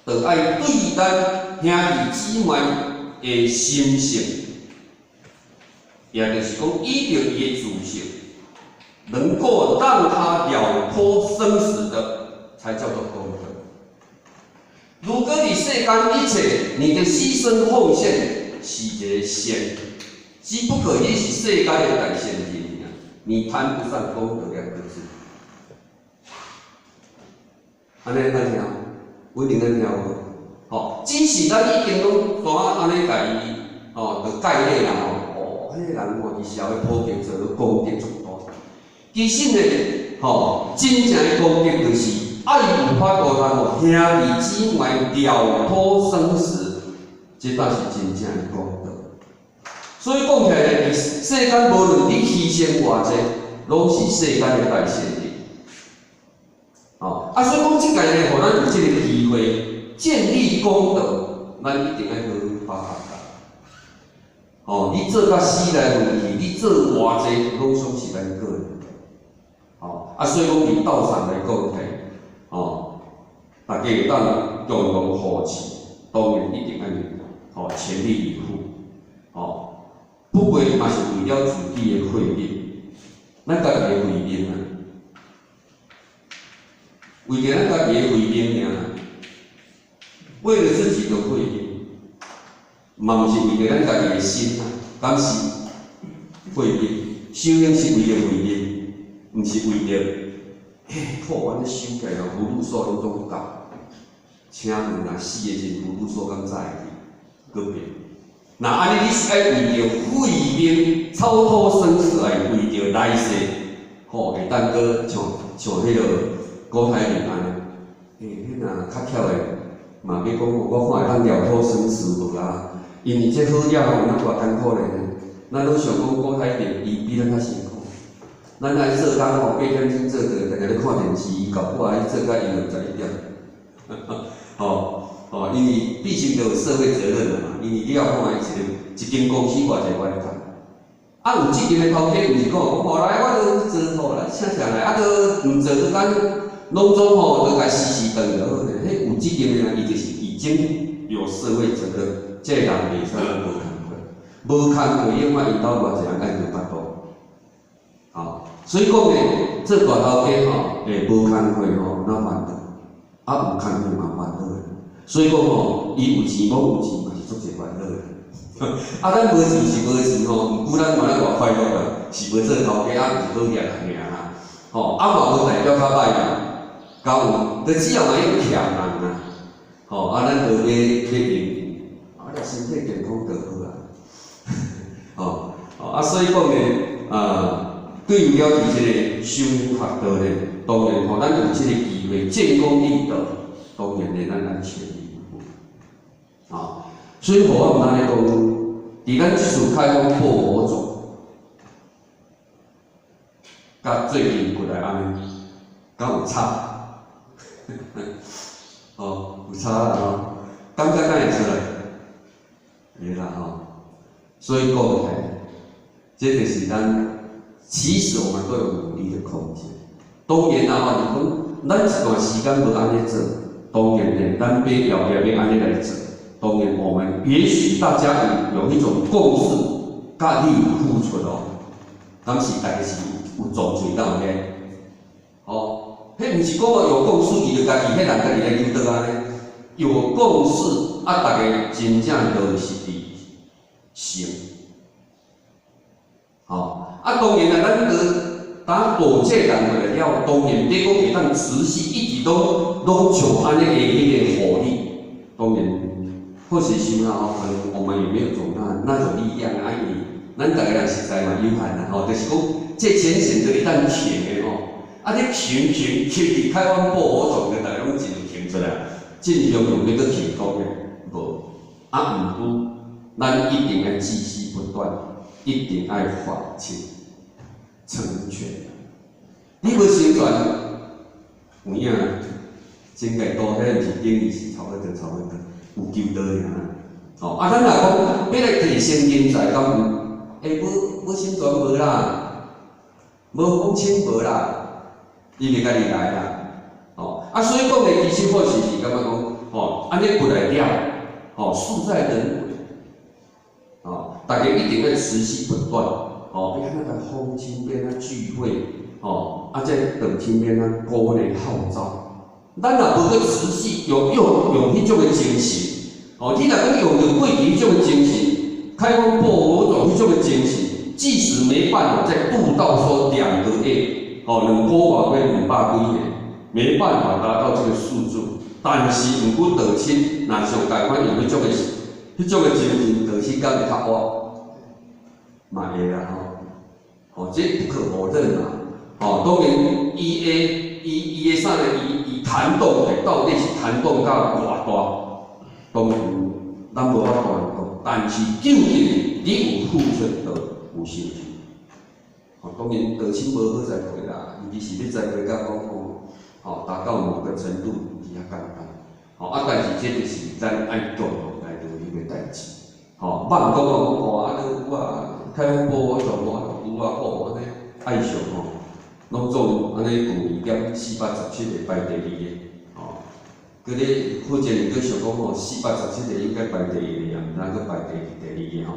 就愛對咱兄弟姊妹的心性，也就是講，依著伊的自性，能夠讓他了脫生死的，才叫做功德。如果你世間一切，你的犧牲奉獻是一個善，只不過你是世間的大善人，你談不上功德兩個字。按呢敢聽？穩定咧聽無？吼，只是咱已經攏怎按呢共伊吼，就概念啦吼。哦，彼個人吼，佇社會普及做了功德足大。其實呢，吼，真正的功德就是愛有法度通予兄弟姊妹了脫生死，這才是真正的功德。所以講起來，佇世間無論你犧牲偌濟，攏是世間的大善人。哦，啊，所以講這屆呢，予咱有這個機會建立功德，咱一定愛好好把握。哦，你做甲死來回去，你做偌濟，攏總是咱個人。哦，啊，所以講佇道場來講起來，哦，大家會當共同扶持，當然一定愛吼全力以赴。哦，不過嘛是為了自己的慧命，咱家己的慧命啊，為著咱家己的慧命爾，為了自己的慧命，嘛毋是為著咱家己的心啊，敢是慧命？修行是為著慧命，毋是為著，嘿，好，按呢修起來哦，葫蘆數攏總夠。請問若死的時陣，葫蘆數敢載會去？閣變。若按呢，你是愛為著慧命超脫生死，來為著來世，吼，會當閣像彼個郭台銘按呢？欸，彼若較巧的，嘛欲講我看會當了脫生死無啊？因為這好了吼，有哪偌艱苦咧？咱攏想講郭台銘伊比咱較辛苦，咱來做工吼，8點鐘做到，定定咧看電視，伊搞不好伊做到伊11點。吼吼，因為畢竟都有社會責任了嘛，因為你要看伊一間公司偌濟員工，啊有責任的頭家，毋是講吼來我著做吼來請請來，啊閣毋做閣咱攏總吼都共死死斷就好咧。彼有責任的人，伊就是已經有社會責任，這個人袂使講無工課。無工課永遠𪜶兜偌濟人愛著腹肚，吼，所以講呢，做大頭家吼，無工課吼，哪煩惱？啊，有工課嘛煩惱的。所以講吼，伊有錢無有錢嘛是足濟煩惱的。啊，咱無錢是無錢吼，毋過咱嘛咧偌快樂啦，是無做頭家啊，毋是好額人爾啦，吼，啊嘛無代表較歹啦，敢有？就只要嘛用欠人啊，吼，啊，咱就欲欲應付，啊，身體健康就好啊。吼，啊，所以講呢，對於了佇這個修學道呢，當然吼，咱有這個機會建功立德，當然呢，咱愛全力以赴。啊，所以予我毋按呢講，佇咱這次開講報火總，佮最近過來按呢，敢有差？哦，有差啦吼，感覺敢會出來？會啦吼。所以講起來，這就是咱其實我們都有努力的空間。當然啦吼，就是講咱一段時間無按呢做，當然呢，咱欲後壁欲按呢來做。當然，我們也許大家有一種共識，佮你有付出哦，敢是大家是有撞喙到遐？哦，彼毋是講有共識，伊就家己彼人家己來扭倒按呢。有共識啊，大家真正落實佇行。吼，啊，當然啦，咱閣當大這人過來了，當然你講會當持續一直攏攏像按呢个彼個火力，當然或許想啦吼，可能我們也沒有種那種力量啊，因為咱逐个人實在嘛有限啦吼，就是講這淺顯就會當停的吼，啊，你停停停佇開發報火總，就逐个攏真停出來，真雄雄欲閣成功的無，啊，毋過咱一定愛繼續不斷，一定愛發誓成全。你無成全，有影，真個多，彼毋是等於是差不多，差不多有救倒爾。吼，啊，咱若講欲來提升人才，敢有？欸，無無成全無啦，無講清無啦，伊袂家己來啦。吼，啊，所以講咧，其實或許是感覺講，吼，按呢過來了，吼，事在人為，吼，大家一定愛持續不斷，吼，欲按怎來訪親，欲按怎聚會，吼，啊，這長親欲按怎鼓勵號召。咱若無閣持續用用用彼種的精神，吼，你若講用著過去彼種的精神，開發報火總彼種的精神，即使沒辦法再度到說2個月，吼，2個外月200幾個，沒辦法達到這個數字，但是毋過道親，若像共款用彼種的彼種的精神，道親敢會較活，嘛會啦吼，吼，這不可否認啦，吼，當然伊的伊伊的啥呢？伊伊彈動的到底是彈動到偌大？當然咱無法度講，但是究竟你有付出就有成就。吼，當然道親無好栽培啦，伊其實欲栽培到講吼，吼達到某個程度毋是遐簡單。吼啊，但是這就是咱愛共同來努力的代誌。吼，莫講講吼，按呢有啊，開發報火總有啊，好按呢愛上吼，攏總按呢舊年減417個排第二个，吼，閣咧福建人閣想講吼，417個應該排第一个，毋知閣排第二個吼。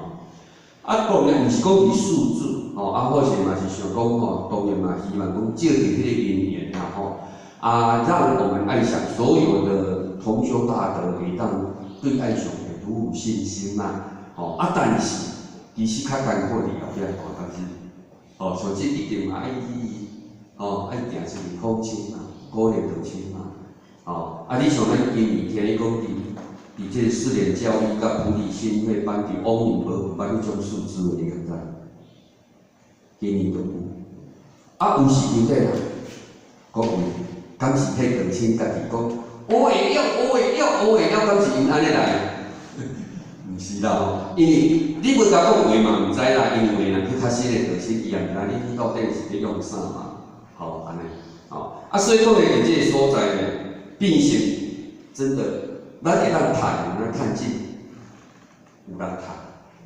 啊，當然毋是講佇數字，吼，啊，或是嘛是想講吼，當然嘛希望講借著彼個因緣啦吼，啊，讓我們愛上所有的同修大德會當對愛上會愈有信心啦，吼，啊，但是其實較艱苦佇後壁大當時，吼，像這一定嘛愛去，吼，愛行出去訪親嘛，鼓勵道親嘛，吼，啊，你像咱今年聽你講佇佇這個四聯教育佮菩提心會班佇往年無捌彼種數字，你敢知？今年都有，啊，有是啥啦？講有，敢是彼道親家己講，我會了，我會了，我會了，敢是𪜶按呢來？毋是啦吼，因為你無共講話嘛，毋知啦，因為若去較新的道親，伊也毋知你到底是咧用啥嘛，吼，按呢，吼，啊，所以講咧，佇這個所在呢，變成真的，咱會當趁，有人趁錢，有人趁。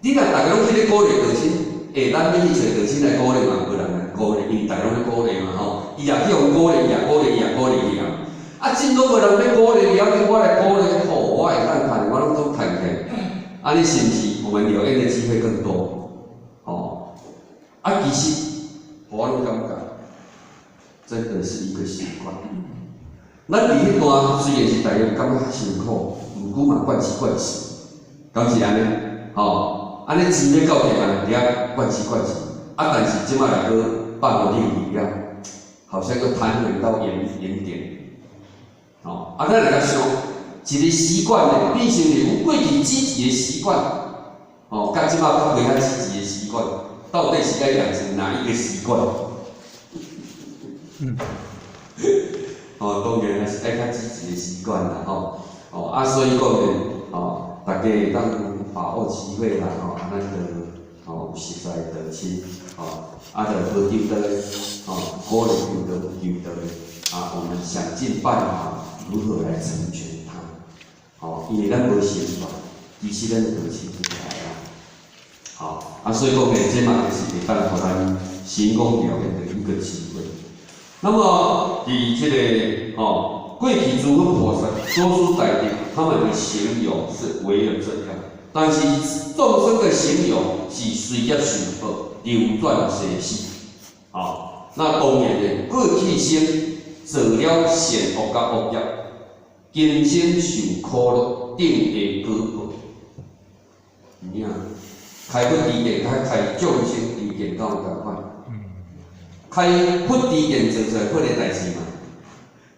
你若逐家攏去咧鼓勵道親，欸，咱欲去揣道親來鼓勵嘛，無人來鼓勵，因為逐家攏咧鼓勵嘛吼，伊也去予鼓勵，伊也鼓勵，伊也鼓勵去啊。啊，真攏無人欲鼓勵，了緊我來鼓勵，吼，我會當趁，我攏總趁起來。按呢是毋是？們了願的機會更多，哦，啊，其實我攏感覺，真的是一個習慣。咱佇彼段雖然是大家感覺較辛苦，毋過嘛慣時慣勢，敢是按呢？吼，按呢錢欲到店啊，佇遐慣時慣勢。啊，但是這馬來閣放予冷去了，好像閣彈回到原原點。吼，啊，咱來共想，一個習慣呢，變成是有過去積極的習慣，吼，佮這馬較袂遐積極的習慣，到底是該養成哪一個習慣？吼，當然還是愛較積極的習慣啦，吼，哦，啊，所以講呢，吼，大家會當把握機會啦，吼，啊，咱就吼有熟似的道親，吼，啊，就無求道的，吼，鼓勵求道有求道的，啊，我們想盡辦法如何來成全他，吼，因為咱無成全，其實咱道親就來啊，吼，啊，所以講呢，這嘛就是會當予咱成功了願的一個機會。那麼，佇這個吼，過去諸佛菩薩多數大德，他們的行有是為了這樣，但是眾生的行有是隨業受報，流轉生死。好，那當然的，過去生做了善惡佮惡業，今生受苦樂，定會果報。有影？開佛知見，佮開眾生知見，敢有仝款？開佛知見做出來佛的代誌嘛，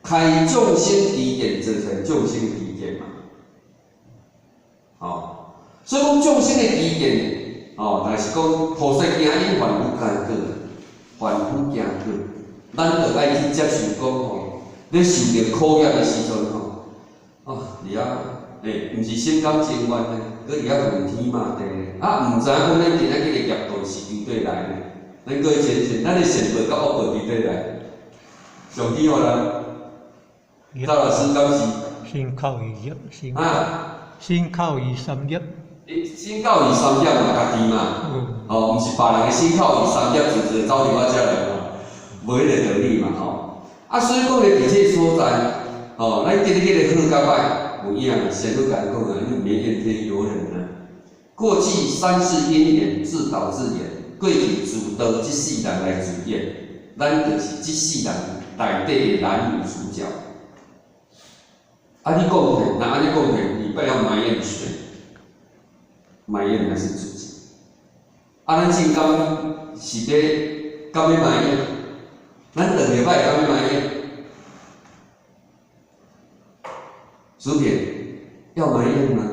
開眾生知見做出來眾生知見嘛。吼，所以講眾生的知見，吼，但是講菩薩行隱凡夫行過，凡夫行過，咱就愛去接受講吼，咧受著苦業的時陣吼，哦，佇遐，毋是心甘情願的，閣佇遐怨天罵地，啊，毋知影講咱今仔日的業報是佇佗來呢？咱閣去相信，咱的善報佮惡報佇佗來？上帝予咱，趙老師敢是？身口意業，身啊，身口意三業。身口意三業嘛，家己嘛，哦，毋是別人的身口意三業就就走佇我遮來嘛，無彼個道理嘛，吼。啊，所以講咧，佇這個所在，吼，咱今日彼個好佮歹，有影，先閣共講啊，你毋免怨天尤人啊。過去三世因緣自導自演，過去自導這世人來自演，咱就是這世人內底的男女主角。啊，你講起，若按呢講起，你不要埋怨誰？埋怨還是自己。啊，咱正敢是咧，敢欲埋怨？咱頓下擺敢欲埋怨？薯片要埋怨嗎？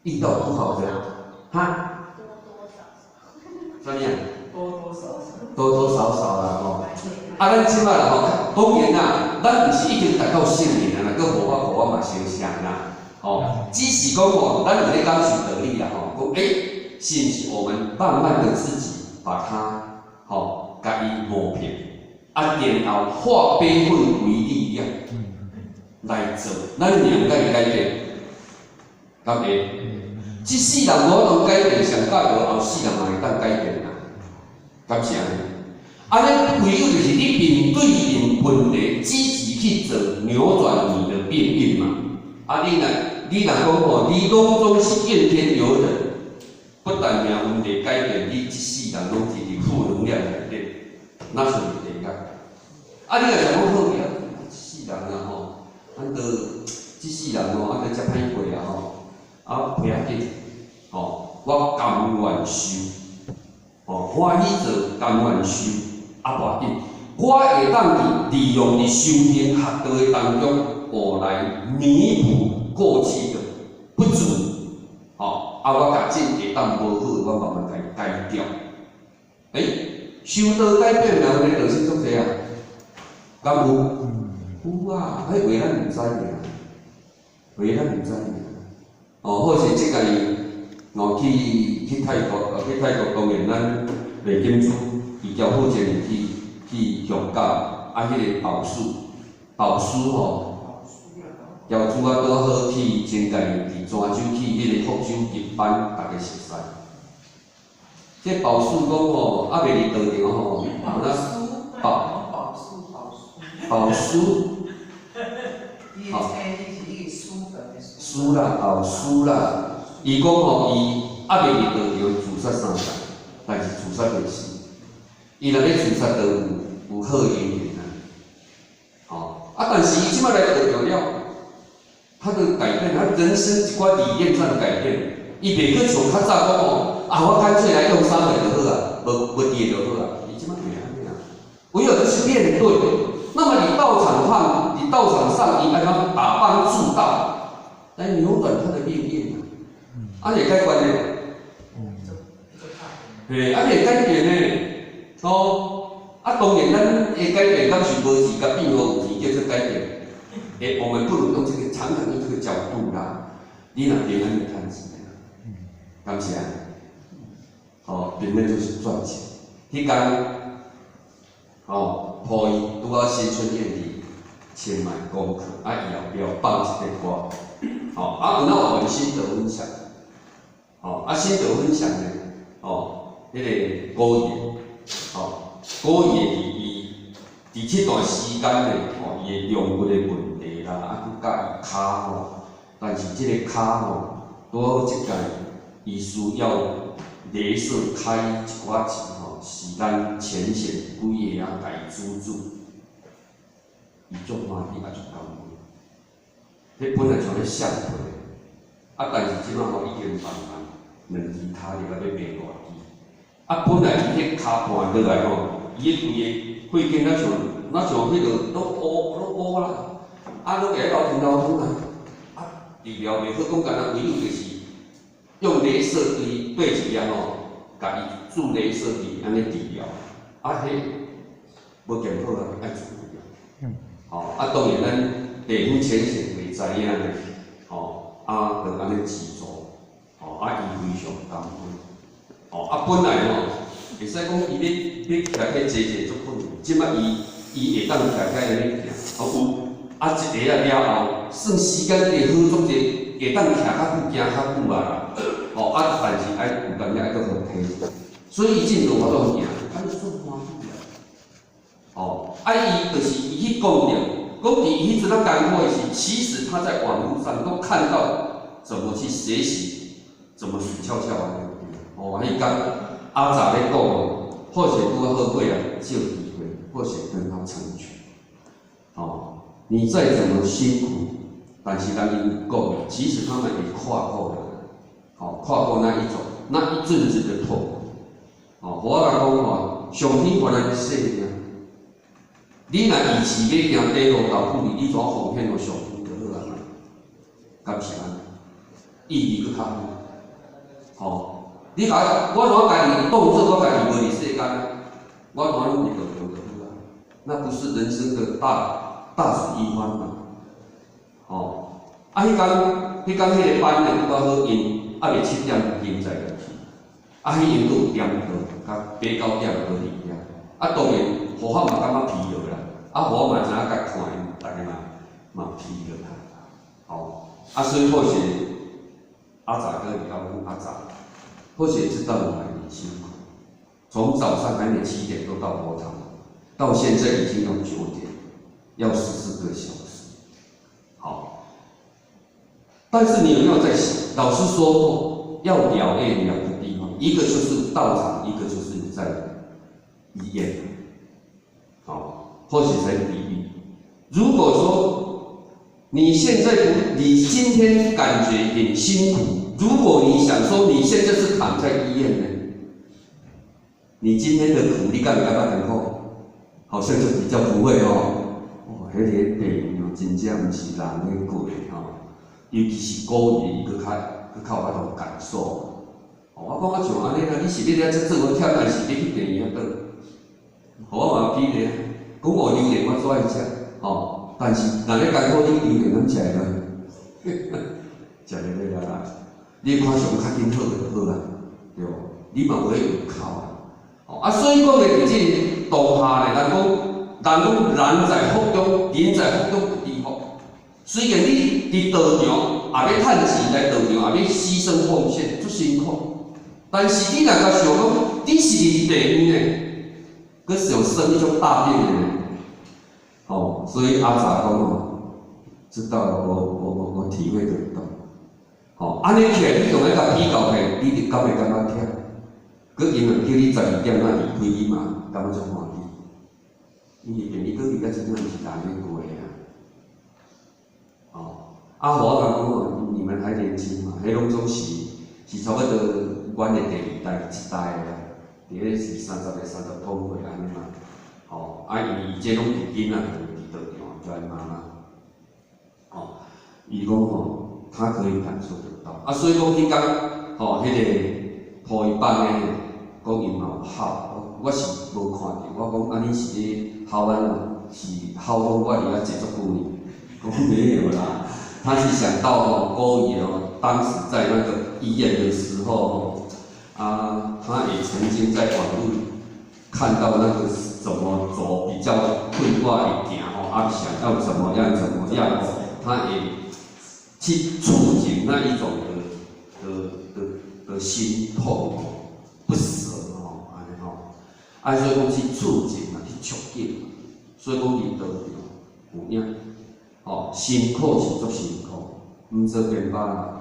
遇到不好的，哈？多多少少。啥物啊？多多少少。多多少少啦吼。啊，咱這擺啦吼，當然啦，咱毋是已經達到聖人啊，若閣無法度，我嘛相信啦。吼，只是講吼，咱有咧感受道理啦吼，講欸，是毋是我們慢慢的自己把它吼，共伊磨平，啊，然後化悲憤為力量來做，咱命家己改變，敢會？這世人無法度改變，上教育後世人嘛會當改變啦，敢是按呢？按呢唯有就是你面對面問題，積極去做扭轉你的命運嘛。啊，你若講吼，你攏總是怨天尤人，不但命問題改變，你這世人攏是佇負能量內底，那屬於地獄。啊，你若想講好啊，這世人啊吼，咱都這世人吼，啊，都遮歹過啊吼，啊，袂要緊，吼，我甘願受，吼，歡喜做，甘願受，啊，無要緊，我會當佇利用佇修行學道的當中，哦，來彌補過去的不足，吼，啊，我共這會當無好，我慢慢共伊改掉。欸，修道改變命運的道理足濟啊，敢有？有啊，彼話咱毋知爾，話咱毋知爾。哦，好似這個哦，去泰國，去泰國當然咱麗金珠伊交好前去香港，啊，彼個寶師，寶師吼，喬主啊，拄好去前屆佇泉州去彼個福州入班，逐家熟似。這寶師講吼，猶未佇道場吼，那寶寶師寶師寶師，伊的冊是伊書本的書。書啦，寶師啦，伊伊講吼，伊猶未佇道場自殺三擺，但是自殺袂死。伊若欲自殺，就有好姻緣啊。吼，啊，但是伊這擺來道場了，他的改變，他人生一寡理念上的改變，伊袂閣像較早講吼，啊，我乾脆來用三個就好啊，無無佇就好啊。伊這擺袂按呢啊，唯有就是面對。那麼你道場上，你道場上，伊按怎打幫助道，來扭轉他的命運啊！啊，會改觀呢？嘿，啊，會改變呢？哦，啊，當然咱會改變，敢是無錢共變予有錢叫做改變？欸，我們不能用這個，常常用這個角度啦。你若平安就趁錢啦，敢是按呢？哦，平安就是賺錢。彼工，哦，鋪伊拄好新春宴佇清邁功課，啊，伊後壁放一個歌，吼，啊，有哪有心得分享？吼，啊，心得分享呢？哦，彼個古葉，吼，古葉佇伊佇這段時間呢，吼，伊的龍骨的問題啦，啊，閣佮伊跤吼，但是這個跤吼，拄好這屆伊需要雷射開一寡錢吼，是咱淺顯幾個啊共伊資助，伊足歡喜也足感恩。彼本來像咧相皮，啊，但是這擺吼已經慢慢兩支跤入來欲賣偌支，啊，本來伊彼跤盤落來吼，伊的規個血管若像彼個攏烏攏烏啦，啊，攏會流湯流湯啊，啊，治療袂好，講干焦唯有就是用雷射對對一下吼，共伊注雷射劑按呢治療，啊，彼無健好啊，愛住院。吼，啊，當然咱地府淺顯會知影呢，吼，啊，就按呢資助，吼，啊，伊非常感恩，吼，啊，本來吼，會使講伊欲徛起來坐坐足困難，這擺伊伊會當徛起來按呢行，啊有，啊一下仔了後，算時間會好足濟，會當徛較久，行較久啊啦，吼，啊，但是愛有當時愛閣予提，所以伊進度有法度行，啊，你算歡喜啊，吼，啊，伊就是伊去講著，講佇伊彼陣仔艱苦的時，其實他在網路上都看到怎麼去學習，怎麼死翹翹按呢，哦，彼工阿雜咧講哦，或許拄仔好過來借機會，或許跟他成全，哦，你再怎麼辛苦，但是人𪜶講，其實他們也跨過了，哦，跨過那一種那一陣子的痛苦，哦，我來講吼，上天予咱生命，你若預期欲行短路豆腐你，你怎奉獻予上天就好啊？敢是按呢？意義閣較好，吼，你共我怎家己當做我家己無佇世間，我怎攏佇道場就好啊？那不是人生的大大事一番嗎？吼，啊，彼工彼工彼個班呢，拄仔好𪜶猶未7點經在入去，啊，彼𪜶閣有點課，甲8、9點閣佇遐，啊，當然，予我嘛感覺疲勞啦，啊，予我嘛知影共看𪜶，逐家嘛嘛疲勞啦，吼，啊，所以或許阿雜閣佇遐講阿雜，或許知道你很辛苦，從早上還沒7點都到佛堂，到現在已經要9點，要14個小時，好，但是你有沒有在想？老師說過，要了業兩個地方，一個就是道場，一個就是在醫院。好，或許才比喻。如果說你現在不，你今天感覺很辛苦，如果你想說你現在是躺在醫院呢，你今天的苦，你敢會感覺艱苦？好像就比較不會哦。哦，彼個病哦，真正毋是人咧過的吼，尤其是古語，伊閣較閣較有法度感受。哦，我講啊像按呢啦，你是欲咧遮做我忝，還是欲去病院倒？予我嘛比咧，講哦榴蓮我最愛食，吼，但是若咧艱苦，你榴蓮攏食會落？食袂落啊！你看上較緊好就好啊，對無？你嘛無咧有哭啊。哦，啊，所以講咧，佇這個當下咧，人講，人講人在福中，人在福中不知福。雖然你佇道場也欲趁錢來道場，也欲犧牲奉獻，足辛苦。但是你若共想講，你是佇病院呢，閣想生一種大病的呢，哦，所以阿雜講哦，知道我體會得到。吼，按呢起來，你共伊共比較起來，你就敢會感覺忝？閣伊若叫你12點仔離開，你嘛感覺足歡喜。因為病你閣離甲真正毋是人咧過啊。哦，啊，予我共講哦，你們還年輕嘛，彼攏總是差不多阮的第二代這代啊，佇咧是30個30通歲按呢嘛。吼，啊，因為伊這攏佇囡仔佇道場，就愛媽媽。吼，伊講吼。他可以感受得到，啊，所以講彼工，吼，彼個塗伊放的，講伊嘛有哭，我是無看著，我講啊，你是咧哭按怎？是哭講我佇遐坐足久呢？講沒有啦，他是想到吼，古伊哦，當時在那個醫院的時候吼，啊，他也曾經在網路看到那個怎麼走比較困快會行吼，啊，想要怎麼樣怎麼樣吼，他也去觸景那一種的心痛不捨吼，按呢吼，啊，所以講去觸景嘛，去觸景，所以講佇道場有影，吼，辛苦是足辛苦，毋做編班啦，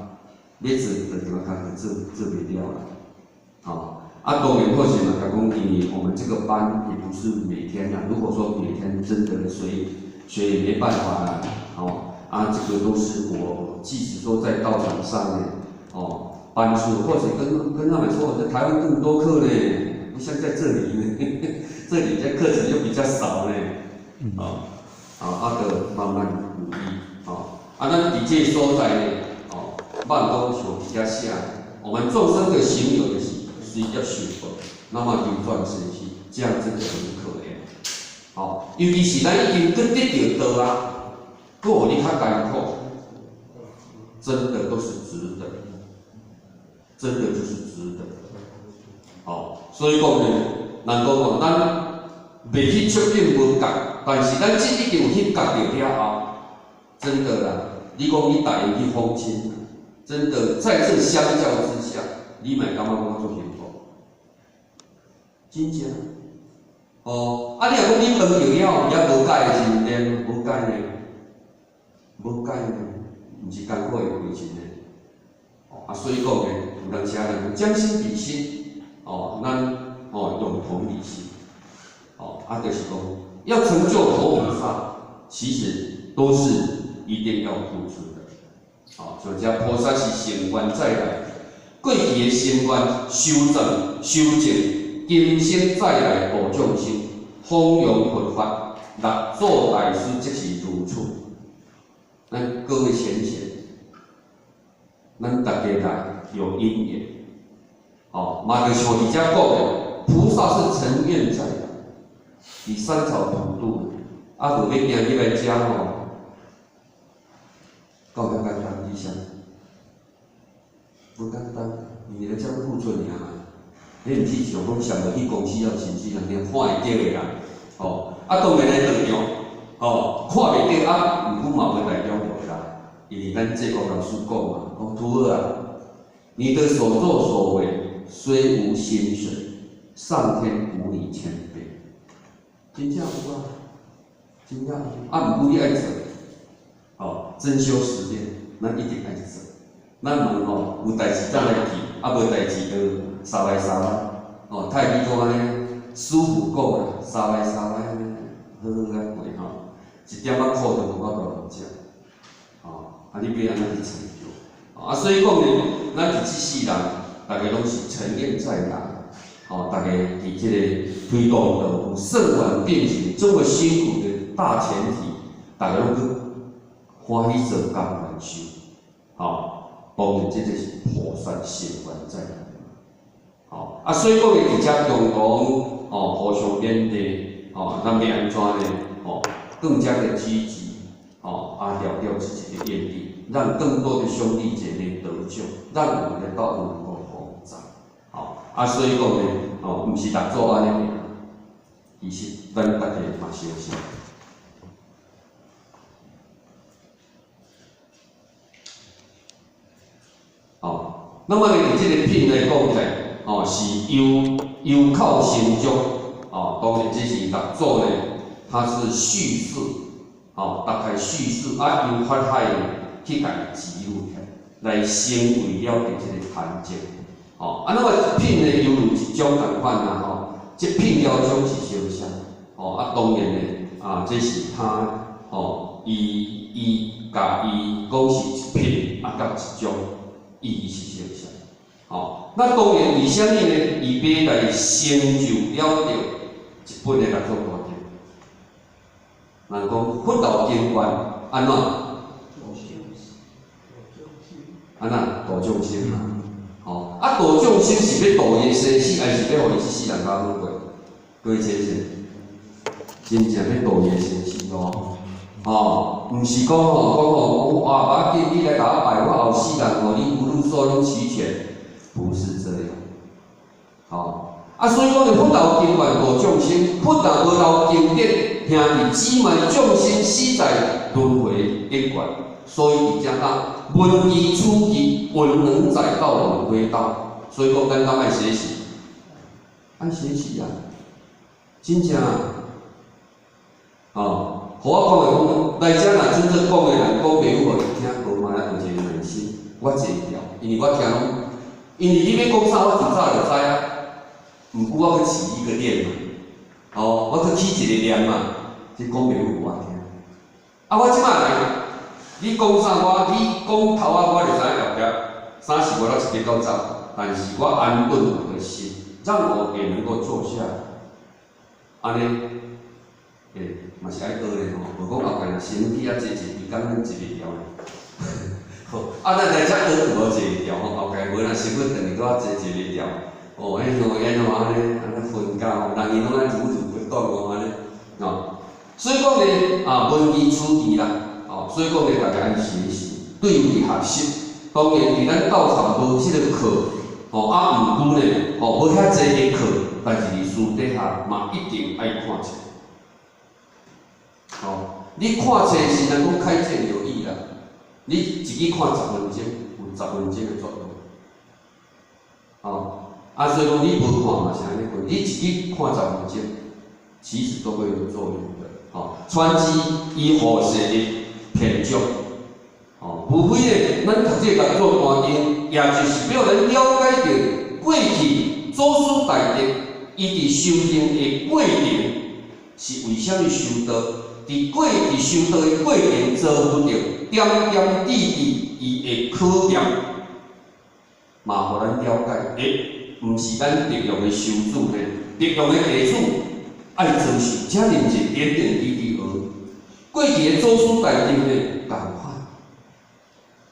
欲做道場工課做做袂了啦，吼，啊，當然或許嘛，共講，因為我們這個班也不是每天啦，如果說每天真的，誰也沒辦法啦，吼。啊，這個都是我，即使說在道場上面，哦，班數或者跟他們說，我在台灣更多課呢，不像在這裡呢，這裡的課程又比較少呢，哦，啊，啊，就慢慢努力，哦，啊，咱佇這個所在呢，哦，萬講像佇遮寫，我們眾生的行為就是隨業受報，那麼流轉生死，這樣真的很可憐，哦，尤其是咱已經閣得著道啊。閣予你較艱苦，真的都是值得，真的就是值得。哦，所以講呢，人講哦，咱袂去觸景無覺，但是咱這已經有去覺著了後，真的啦，你講你答應去訪親，真的在這相較之下，你嘛會感覺講足幸福，真正。哦，啊，你若講你飯著了後，也無改的時陣，無改呢？無改呢，毋是艱苦的過程呢。啊，所以講呢，有當時啊，將心比心，哦，咱哦用同理心，哦，啊，就是講要成就佛菩薩，其實都是一定要付出的。哦，像這菩薩是成願再來，過去的成願修正修正，今生再來度眾生，弘揚佛法，六祖大師則是如此。咱各位賢賢，咱大家來有因緣，哦，嘛就像佇遮講的，菩薩是成願再來，佇三草普渡，啊，無欲行入來遮吼，夠較簡單，你想？無簡單，因為咧遮付出爾嘛，你毋是像講上無去公司啊，甚至人哋看會著的啦，吼，啊，當然來道場，吼，看袂著啊，毋過嘛無代表無啦，因為咱這個老師講嘛，講徒兒啊，你的所作所為雖無薪水，上天補你千倍，真正有啊，真正有，啊，毋過你愛做，吼，真修實練，咱一定愛做。咱問吼，有代誌才來去，啊無代誌就三來三來，哦，太極講按呢，師父講啦，三來三來按呢，好好仔過吼，一點仔苦都無法度通食，吼，啊你欲按怎去成就？啊，所以講呢，咱佇這世人，逐家攏是成願再來，吼，逐家佇這個推動道夫聖法並行這麼辛苦的大前提，逐家攏去歡喜做甘願受，吼。當然，這就是菩薩成願再來，吼啊，所以講佇遮共同吼互相勉勵，吼，咱欲按怎呢？吼，更加的積極，吼啊，了掉自己的業力，讓更多的兄弟姐妹得救，讓我們的道路能夠弘展，吼啊，所以講呢，吼，毋是六祖按呢爾，其實咱大家嘛相信。哦，那麼呢，佇這個品來講起來，哦，是由口成章，哦，當然這是六祖呢，他是敘事，哦，大概敘事啊，由法海呢去共伊記錄起來，來成為了佇這个壇證。吼，啊，那麼一品呢，猶如一種仝款啦，吼，這品了種是相像，吼，啊，當然呢，啊，這是他，吼，伊共伊講是一品，啊，佮一種，意義是相像，吼，那當然為啥物呢？伊欲來成就了著一本的六祖壇經。人講佛道經願按怎？按怎度眾生嘛？吼，啊度眾生是欲度伊的生死，還是欲予伊這世人較好過？各位先生，真正欲度伊的生死咯。吼，毋是講吼，講吼，哇，無要緊，你來共我拜，我後世人吼，你福祿壽攏齊全，不是這樣。吼，啊，所以講呢，佛道經願度眾生，佛若無留經典，兄弟姊妹眾生死在輪迴結緣，所以佇遮講聞義處義，聞能載道輪迴道。所以講，咱敢愛學習？愛學習啊！真正啊！哦，予我講的講，來遮若準做講的人講袂有予伊聽，無嘛來有一個耐心，我坐牢，因為我聽攏，因為你欲講啥，我真早就知啊。毋過我閣起一個念嘛，哦，我閣起一個念嘛，這講袂有予我聽。啊，我這擺來，你講啥我，你講頭仔，我就知影後壁，啥時我攏一直到走，但是我安頓我的心，讓我也能夠坐下，按呢，欸，嘛是愛學咧吼，無講後壁若先去遐坐坐，伊感覺坐袂牢咧。好，啊，咱來遮學有無坐會牢吼，後壁無若先去轉去閣坐坐袂牢。哦，彼落彼落按呢，按呢分家吼，人伊攏愛如如不動哦，按呢，哦，所以講呢，啊，聞義處義啦，哦，所以講呢，大家愛學習，對於學習，當然佇咱道場無這個課，吼，啊，毋過呢，吼，無遐濟个課，但是佇私底下嘛一定愛看冊。吼，你看冊是人講開見有益啦，你一支看10分鐘，有十分鐘的作用，吼。啊，所以講你無看嘛是按呢過，你一支看十分鐘，其實都會有作用的。吼，傳之以後世的偏重，吼，無非呢，咱讀這個六祖壇經，也就是欲咱了解著過去祖師大德伊佇修行的過程是為啥物修道，佇過佇修道的過程遭遇著點點滴滴伊的考驗，嘛予咱了解，欸，毋是咱特用的修主呢，特用的弟子愛遭受遮爾濟點點滴滴而過去的祖師大德呢，仝款，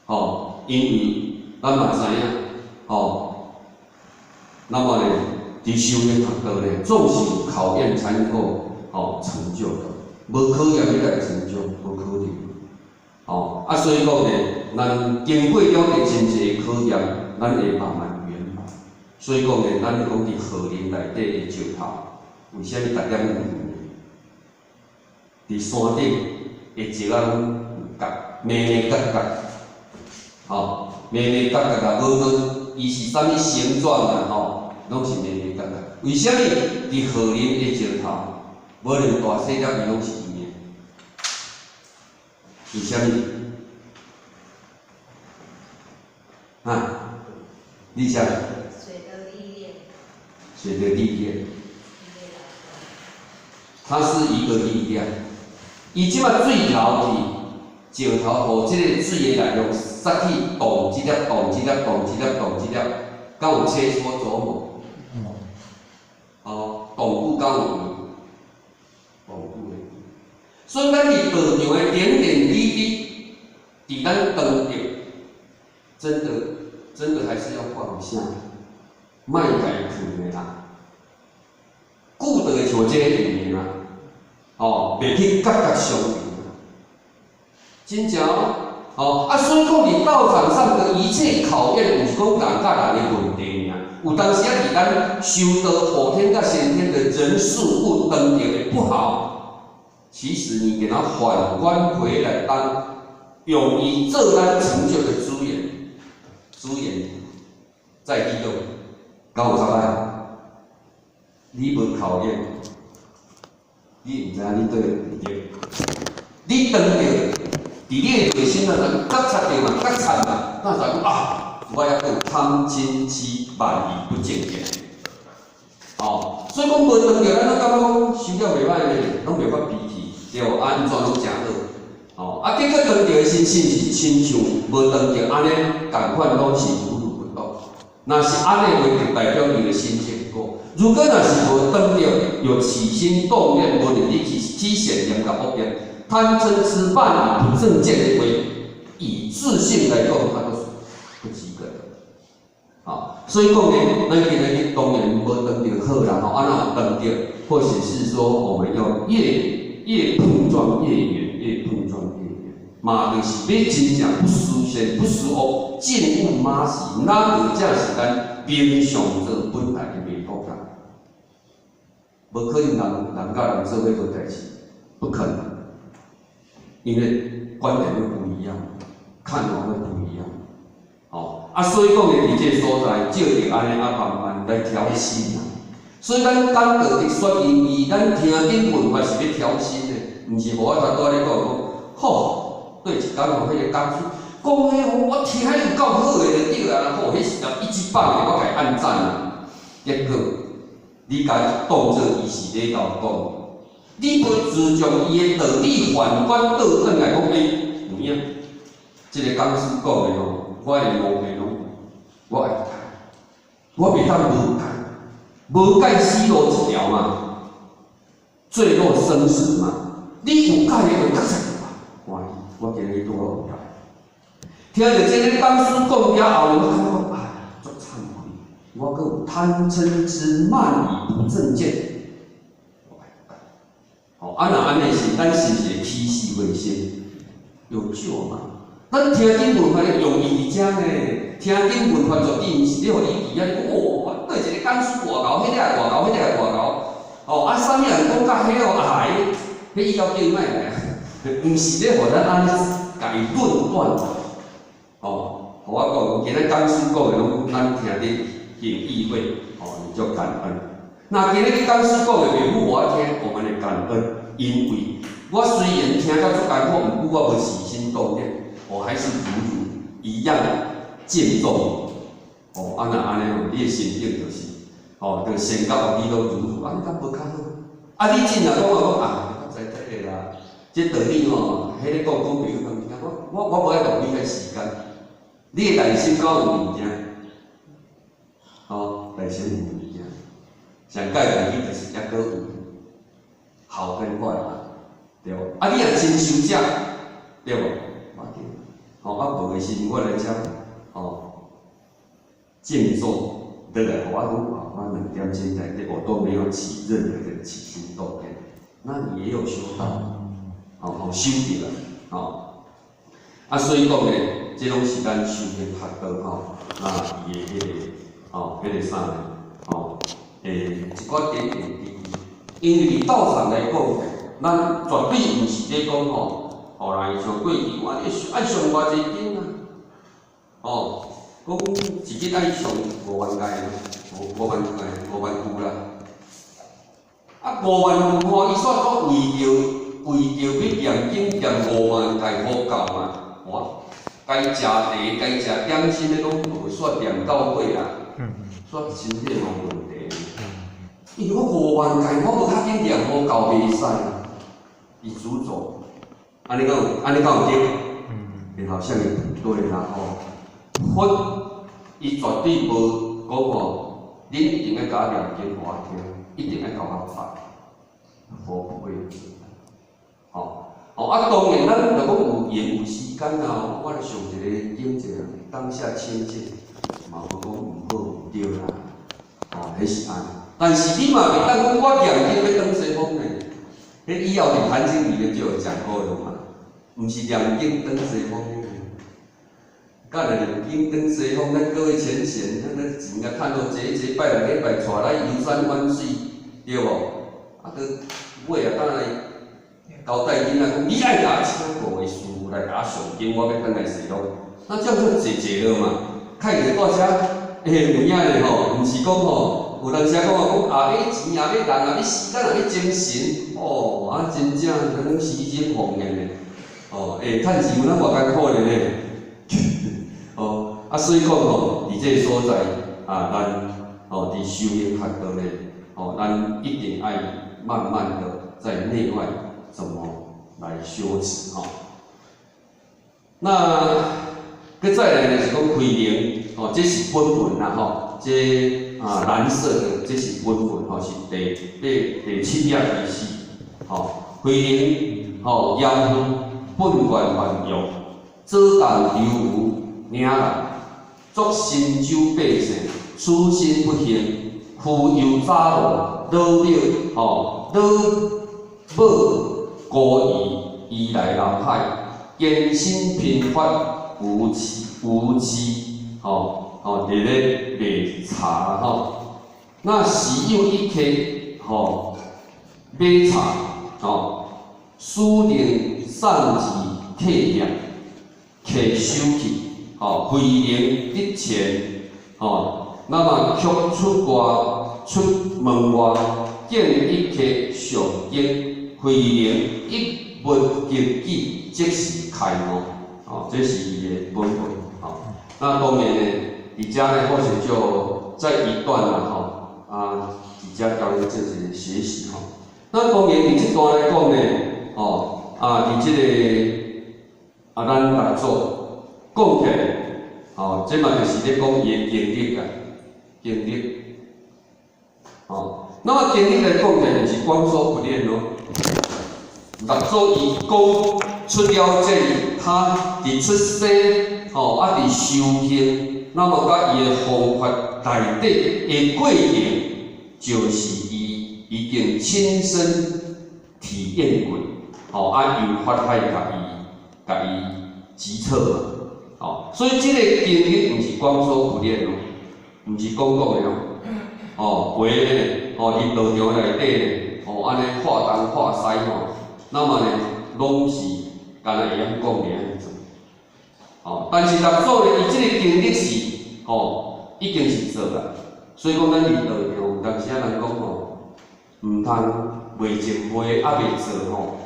吼，因為咱嘛知影，吼，那麼呢，佇修行學道呢，總是有考驗才能夠吼成就的，無考驗你會成就，無可能，吼，啊，所以講呢，咱經過了個真濟考驗，咱會慢慢圓滿。所以講呢，咱講佇雨林內底的石頭，為啥物逐粒攏有圓？佇山頂的石仔攏有角，眉眉角角，吼，眉眉角角啊，無論伊是啥物形狀啊，吼，攏是眉眉角角。為啥物佇雨林的石頭，無論大細粒，伊攏是圓的？為啥物？啊？你想？水的歷練。水的歷練，它是一個力量。伊這擺水流去，石頭予這個水的力量殺去動這粒，動這粒，動這粒，動這粒，敢有切磋琢磨？哦，動久敢有用？動久的。所以咱佇道場的點點滴滴，佇咱當中，真的，真的還是要放下，莫共囥的啦，久就會像這個樣的啦，哦，袂去角角相連。真正哦，啊，所以講佇道場上的一切考驗，毋是講人佮人的問題爾，有當時啊，佇咱修道後天佮先天的人事物當中的不好，其實你給他反觀回來，當用伊做咱成就的資源，資源再利用，敢有啥歹？你無考驗，你毋知影你佗會遇著，你當著。佇你的內心啊，覺察著嘛，覺察嘛，那就講啊，我猶閣有貪嗔癡慢疑不正見。哦，所以講無斷著，咱攏感覺講修了袂歹呢，攏袂發脾氣，對無？啊，按怎攏誠好。哦，啊，結果斷著的時，是毋是親像無斷著按呢仝款攏是如如不動？若是按呢話，就代表你的心結果。如果若是無斷著，有起心動念，無論你去起善念佮惡念，貪嗔癡慢疑不正見的話，以自性來講，它都是不及格的。啊，所以講呢，咱今日當然無斷著好啦，吼，啊，若有斷著，或許是說我們要越碰撞越遠，越碰撞越遠，嘛就是欲真正不思善不思惡，證悟馬時，那個才是咱平常做本來的面目啦。無可能人人佮人做伙無代誌，不可能，因為觀點會不一樣，看法會不一樣。哦，啊，所以講呢，佇這個所在，借著按呢啊，慢慢來調心啦。所以咱講道德說因義，咱聽經聞法是欲調心的，毋是予我頭拄仔咧講講，吼，對一工吼，彼個講師講彼吼，我聽有夠好的就對啊，吼，彼是一級棒的，我共伊按讚啊。結果你共伊當做伊是咧𠢕講，你無自從伊的道理反觀倒轉來講，欸，有影，這個講師講的吼，我的毛病攏有，我愛改，我袂當無改，無改死路一條嘛，墜落生死嘛。你有改的就覺察著嘛，歡喜，我今日拄好有改。聽著這個講師講了後，我感覺哎，足慚愧，我閣有貪嗔癡慢疑不正見，我愛改。吼，啊若按呢是，咱是毋是會起死回生？有救嘛？咱聽經聞法的用意佇遮呢，聽經聞法絕對毋是咧予你記啊！你講哦，對一個講師偌𠢕，彼個也偌𠢕，彼個也偌𠢕。哦，啊，啥物人講甲彼哦，啊，彼以後叫伊莫來啊，毋是咧予咱按呢共伊論斷。哦，予我講，今日講師講的攏咱聽得行意會，哦，你就感恩。若今日去講師講的袂赴我聽，我們會感恩，因為我雖然聽甲足艱苦，毋過我無起心動念，我還是如如一樣敬重。哦，啊若按呢哦，你的心境就是，哦，就善甲惡你攏如如，按呢敢無較好？啊，你真若講啊講啊，我知知的啦，這道理吼，彼个講講朋友講聽，我無愛浪費遐時間。你的內心敢有物件？哦，內心有物件，上蓋代誌就是猶閣有好跟壞嘛，對無？啊，你若真修者，對無？無要緊，吼啊，無的時陣我來遮，吼，靜坐落來，予我講啊，我2點鐘內底我都沒有起任何的起心動念，那你也有修道，吼吼修著啦，吼。啊，所以講呢，這攏是咱修行學道吼，那伊的彼個吼，彼個啥呢？吼，一寡點點滴滴。因為佇道場來講，咱絕對毋是咧講吼，予人像過去我咧愛上偌濟經啊，吼，講一日愛誦5萬偈，五萬偈，5萬句啦。啊，5萬句吼，伊煞閣為著欲念經念五萬偈佛教嘛，哇！該食茶、該食點心的攏無煞念到尾啊，煞身體嘛有問題。因為我五萬偈，我無較緊念佛教袂使，伊執著，按呢敢有，按呢敢有對？欸，好像也不對啦吼。佛伊絕對無講吼，恁一定愛共我念經予我聽，一定愛共我拜，佛不會吼。哦啊，當然咱若講有閒有時間啊，我來上一个經者，當下清淨，嘛無講毋好毋對啦，吼，彼是按呢。但是你嘛袂當講我念經欲轉西方呢？彼以後佇《壇經》裡面就有講過了嘛，毋是念經轉西方的。甲若念經轉西方，咱各位前賢，咱咱錢共趁予濟濟，拜六禮拜帶來遊山玩水，對無？啊，閣尾啊，等來交代囡仔講，你愛共我請五个師父來共我誦經，我欲轉來西方。那這樣就濟濟了嘛。開著大車，欸，有影咧吼，毋是講吼，有當時講啊，講也欲錢，也欲人，也欲時間，也欲精神，哦，啊，真正攏時間奉獻的，哦。哦，欸，趁錢有咱偌艱苦咧呢。哦，啊，所以講吼，佇這個所在啊，咱哦，佇修行學道咧，哦，咱一定愛慢慢的在內外怎麼來修持吼。那閣再來就是講開靈，哦，這是本文啦吼，這啊藍色的這是本文吼，是第八第七頁開始，吼，開靈吼，嚴父本願梵欲，左共求無領來，作神州百姓，此身不幸，浮游雜羅，老廟吼，老母孤兒，移來南海，艱辛貧乏，無妻無妻，吼吼，佇咧賣茶吼。那時有一客吼買茶吼，使令送至客店，客收去，吼，慧能得錢，吼，那麼卻出外出門外，見一客誦經，慧能一聞經句，即時開悟，吼，這是伊的本文，吼。那當然呢，佇遮呢，或許就再一段啦，吼，啊，佇遮教恁做一個學習，吼。那當然佇這段來講呢，吼，啊，佇這個啊，咱六祖講起來，吼，這嘛就是咧講伊的經歷啊，經歷，吼。那麼經歷來講起來，毋是光說不練咯。六祖伊講出了這，他佇出世，吼，啊，佇修行，那麼佮伊的方法內底的過程，就是伊已經親身體驗過，吼，啊，由法海共伊指出嘛，吼，所以這個經歷毋是光說不練咯，毋是講講的咯，吼，話咧，吼，佇道場內底咧，吼，按呢話東話西吼，那麼呢，攏是干焦會曉講會曉做，吼，但是六祖咧，伊這個經歷是，吼，已經是做啦，所以講咱佇道場有當時仔人講吼，毋通袂前袂猶未做吼，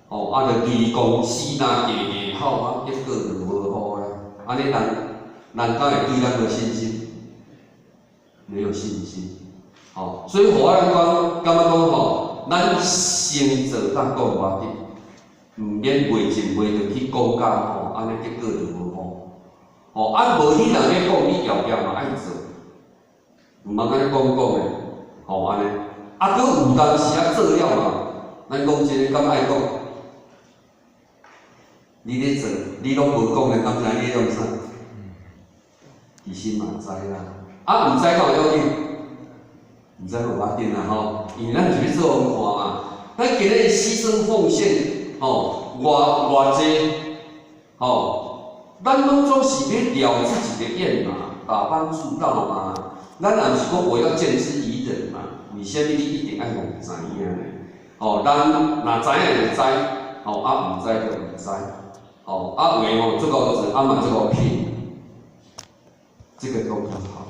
吼，啊，就對公司若硬硬吼啊，結果就無好啊，按呢人人敢會對咱無信心？沒有信心，吼，所以予我咱講，感覺講吼，咱先做再講無要緊，毋免袂前袂就去講甲吼，按呢結果就無好，吼，啊無你若咧講，你後壁嘛愛做，毋通按呢講講的，吼按呢，啊，閣有當時啊做了嘛，咱講真的，敢愛講？你咧做，你攏無講的，敢知你咧創啥？其實嘛知啦，啊，毋知敢有要緊？毋知無要緊啦吼，因為咱是欲做予人看嘛。咱今日犧牲奉獻，吼，偌偌濟，吼，咱攏總是欲了自己的願嘛，把幫助到嘛。咱也毋是講我要見之於人嘛，為啥物你一定愛予人知影呢？吼，咱若知影就知，吼，啊毋知就毋知，吼，啊話吼足夠做，啊嘛足夠品，這個都很好。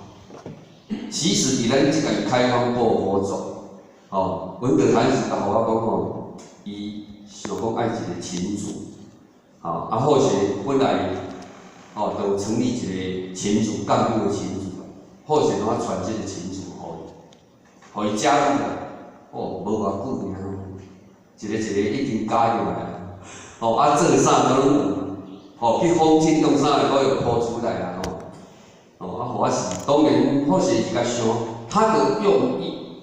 其實佇咱這個開方布佛祖，吼，文德禪師甲予我講吼，伊想講愛一個群組，吼，啊好勢本來吼就有成立一個群組，幹部的群組，好勢我傳這個群組予伊，予伊加入來，哦，無偌久爾，一個一個已經加入來，吼，啊做啥都攏有，吼，去訪親用啥都會鋪出來啦，吼。哦，啊，我是當然，好勢是較想，他的用意，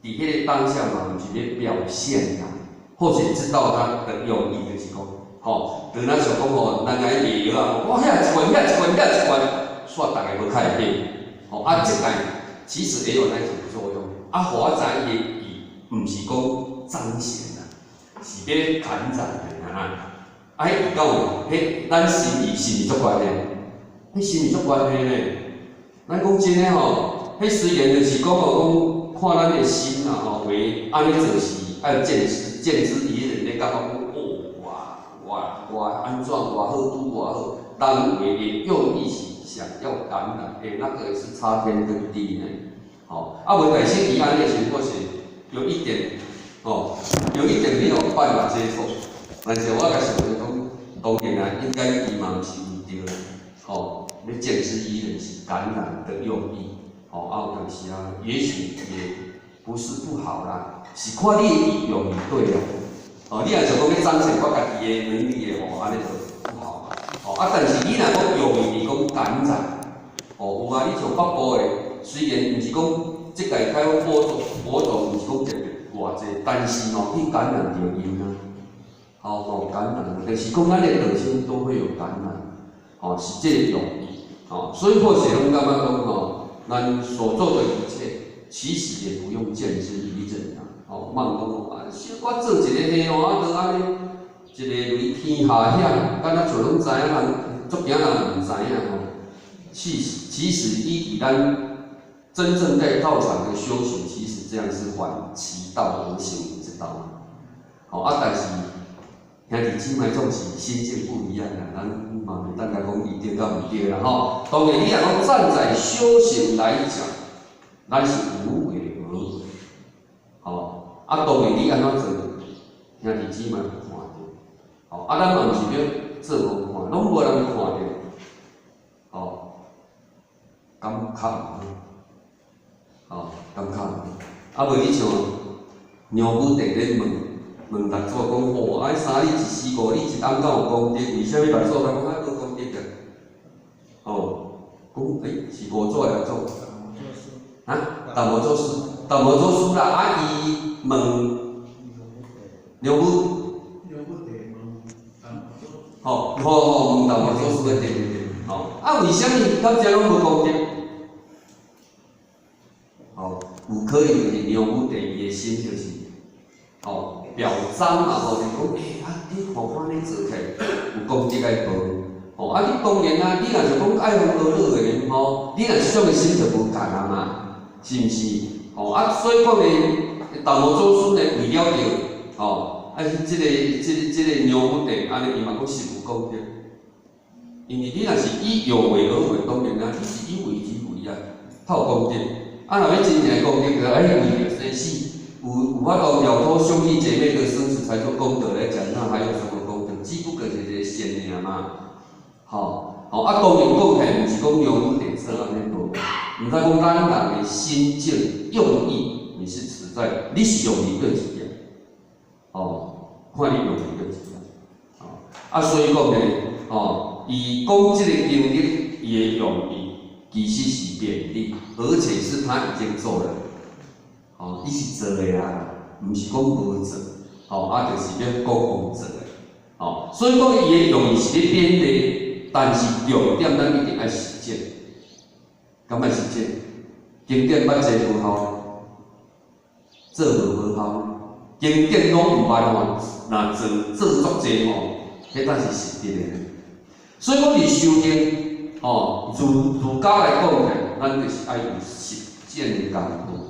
佇彼個當下嘛，毋是咧表現啦，或者知道他的用意就是講，吼，就若像講吼，咱來賣藥啊，我遐一罐，遐一罐，遐一罐，煞逐个無較會買，吼，啊，這個其實也有那種作用，啊，予我知伊的意，毋是講彰顯啦，是欲感染的啊，啊，彼敢有，彼咱心意是毋是足懸的？彼心意足懸的呢。咱講真的吼，彼雖然就是講吼，講看咱的心啦吼，話按呢做是愛見之見之於人咧感覺講，哦，偌偌偌按怎偌好拄偌好，人話的用意是想要感染，欸，那個也是差天跟地呢。吼，啊無但是伊按呢時或是有一點，吼，有一點沒有辦法接受。但是我共想著講，當然啦，應該伊嘛毋是為著吼，欲見之於人是感染的用意，吼，啊有當時啊，也許也不是不好啦，是看你的用意對啦。哦，你若想講欲彰顯我家己的能力的吼，按呢就不好嘛。哦，啊，但是你若講用意是講感染，哦，有啊，你像北部的，雖然毋是講這屆開放播種，播種毋是講特別偌濟，但是吼去感染著𪜶啊。吼吼，感染，就是講咱的道心都會有感染，吼，是這個用意，吼，所以或許攏感覺講吼，咱所做的一切，其實也不用見之於人啊，吼，莫講啊，小可做一個戲吼，啊，就按呢，一个為天下險，敢若像攏知影人，足驚人毋知影吼。其實依佇咱真正在道場的修行，其實這樣是反其道而行，你知道嗎？吼啊，但是兄弟姊妹總是心境不一樣啦，咱嘛袂當共講伊對佮毋對啦吼。當然，你若講站在修行來講，咱是無為而為，吼啊，當然你按怎做，兄弟姊妹有看著，吼啊，咱嘛毋是欲做予看，攏無人看著，吼，敢較毋好？吼，敢較毋好？啊，無你像梁武帝咧問問六祖講吼，啊，三日一時五日一暗，敢有功德？為啥物六祖講啊無功德啊？吼，講欸，是五祖還六祖？啊，達摩祖師，達摩祖師啦，啊，伊問梁武，吼，吼吼，問達摩祖師的對對對，吼，啊，為啥物到遮攏無功德？吼，有可能就是梁武帝伊的心就是，吼，表彰嘛吼，就講欸，啊，你看看你做起來有功德愛無？吼，啊，你當然啊，你若是講愛予呵咾的吼，你若這種的心就無仝啊嘛，是毋是？吼，啊，所以講呢，達摩祖師呢，為了著，吼，啊，這個梁武帝，按呢伊嘛講是有功德，因為你若是以有為而為，當然啊，你是以為而為啊，較有功德。啊，若欲真正的功德，就愛為著生死，有法度了脫兄弟姐妹的生死才做功德來講，那還有什麼功德？只不過是一個善念嘛，吼，吼啊，當然講起來，毋是講梁武帝做按呢無，毋知講咱人的心境用意，你是持在，你是用佇佗一點，吼，看你用佇佗一點，吼，啊，所以講呢，吼，伊講這個經歷，伊的用意其實是勉勵，而且是他已經做了，吼，伊是做的啊，毋是講無做，吼，啊，就是欲講講做的，吼，所以講伊的用意是咧勉勵，但是重點咱一定愛實踐，敢愛實踐？經典捌濟無效，做無無效，經典攏毋捌吼，若做做足濟吼，彼才是實質的。所以講佇修行，吼，儒儒家來講咧，咱就是愛有實踐的功夫。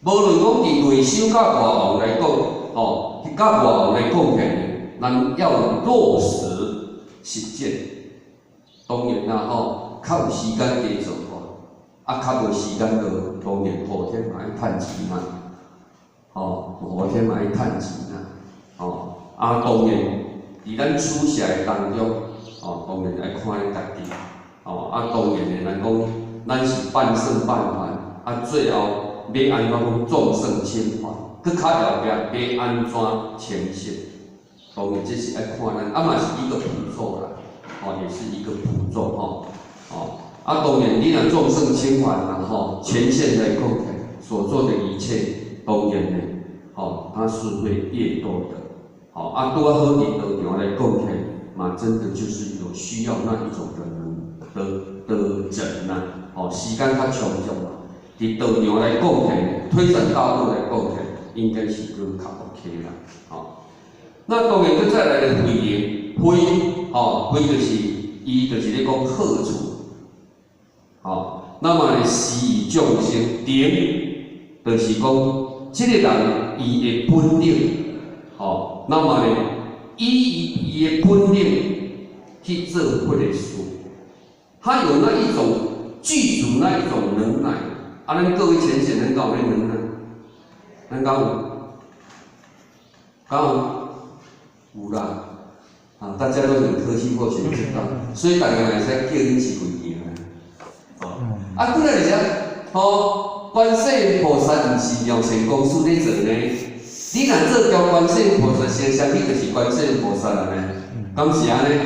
無論講佇內修佮外王來講，吼，佮外王來講起來，咱要落實實踐。當然啦，吼，較有時間加做啊，較無時間就當然後天嘛愛趁錢嘛，吼，後天嘛愛趁錢啦，吼，啊，當然佇咱取捨的當中，吼，當然愛看咱家己，吼，啊，當然的，咱講咱是半聖半凡，啊，最後欲按怎講眾聖親凡，閣較後壁欲按怎呈現，當然這是愛看咱，啊嘛是一個步驟啦，吼，也是一個步驟吼，吼，啊，當然你若眾聖親凡啦，吼，前線來講起來，所做的一切，當然的，吼，它是會越多的，吼，啊，拄仔好佇道場來講起來，嘛真的就是有需要那一種的能的的人呐，吼，時間較充足嘛，佇道場來講起來，推展道路來講起來，應該是閣較 OK 啦，吼。那當然，閣再來個慧能，慧，吼，慧就是伊就是咧講好處，吼。那麼呢，施與眾生，定，就是講這個人伊的本領，吼。那麼呢，以伊的本領去做佛的事，他有那一種具足那一種能耐。啊，咱各位淺顯，咱敢有彼能耐？咱敢有？敢有？有啦。啊，大家都很客氣，或許知道，所以大家會使叫恁是貴人。哦，啊，過來就是吼，觀世音菩薩毋是妙善公司咧做呢。你若做交觀世音菩薩形象，你就是觀世音菩薩啦呢。敢是按呢？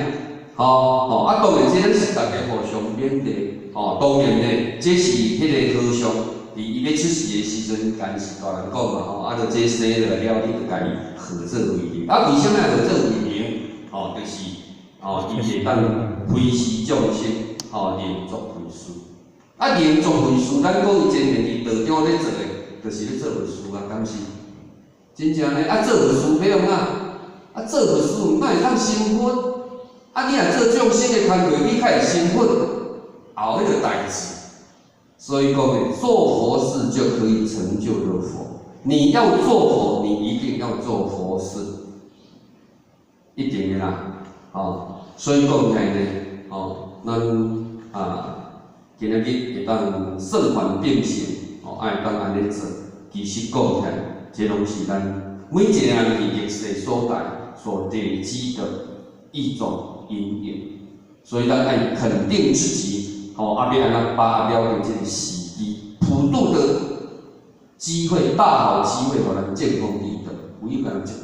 吼吼，啊，當然這攏是大家互相勉勵。吼，當然呢，這是彼个和尚，佇伊欲出世的時陣，敢是大人講嘛吼，啊，就這生落了，你就共伊號做慧能。啊，為啥物號做慧能？吼，就是吼，伊會當回視眾生，吼，能作惠施。啊，能作惠施，咱講伊前面佇道場咧做的，就是咧做佛事啊，敢是？真正呢，啊，做佛事欲按怎？啊，做佛事哪會當成佛？啊，你若做眾生的工課，你較會成佛，也有彼個代誌。所以講呢，做佛事就可以成就了佛。你要做佛，你一定要做佛事，一定的啦。吼，所以講起來呢，吼，咱啊，今仔日會當聖凡並行，吼，愛當按呢做。其實講起來，這攏是咱每一個人佇歷世所在所累積的一種因緣。所以咱愛肯定自己，吼，啊，欲按怎把握著這個時機，普渡的機會，大好機會，予咱建功立德，有一個人這樣，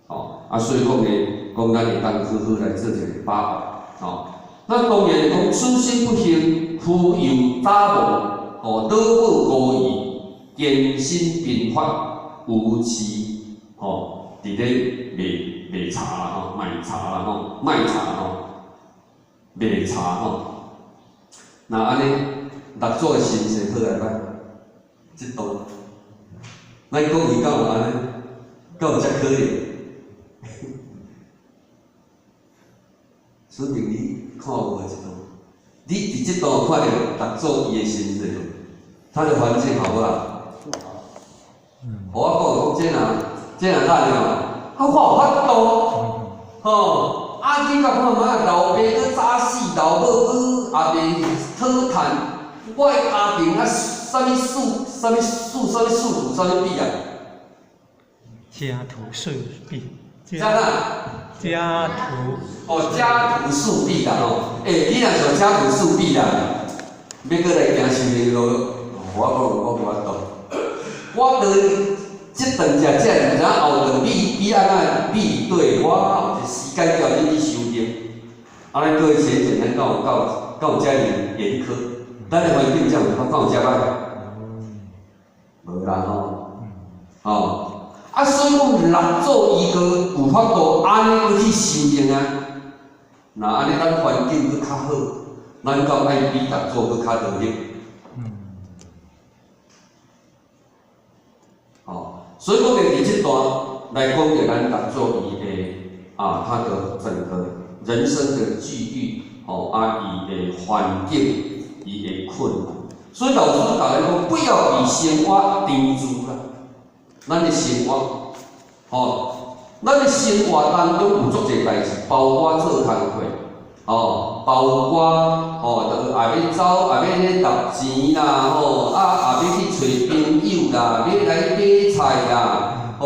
吼，啊，所以講呢，講咱會當好好來做一個把握，吼。那當然講此身不幸，夫幼早亡，吼，老母孤兒，艱辛貧乏，有飼，吼，佇咧賣賣茶啦，吼，賣茶啦，吼，賣茶吼，賣茶吼。那按呢，六祖的神色好來歹？這段，咱各位敢有按呢？敢有遮可能？小明，你看有無這段？你佇這段看著六祖伊的神色，他的環境好不好？予我講，講這若這若咱哦，啊，我有法度，吼，啊，你甲看覓啊？老爸閣早死，老母閣也袂討趁，我的家庭啊，啥物事，啥物事，啥物仕途，啥物比啊？家徒四壁。啥啦？家徒。哦，家徒四壁啦吼！欸，你若想家徒四壁啦，欲閣來行修行路，我講我無法度。我對這頓食這，毋知影後頓米米按怎米對，我有一時間叫恁去修行。按呢各位淺淺，咱敢有夠敢有遮爾嚴苛？咱的環境這樣，敢有遮歹？無啦吼，吼。啊，所以講六祖伊閣有法度按呢閣去修行啊。若按呢，咱環境閣較好，咱敢愛比六祖閣較努力？吼，所以講佇這段來講著咱六祖伊的啊，他的整個人生的際遇，吼啊，伊的環境，伊的困難。所以老師共咱講，不要以生活定住啦。咱的生活，吼，咱的生活當中有足濟代誌，包括做工課，吼，包括吼，就也欲走，也欲咧沓錢啦，吼，啊，也欲去揣朋友啦，欲來買菜啦，吼。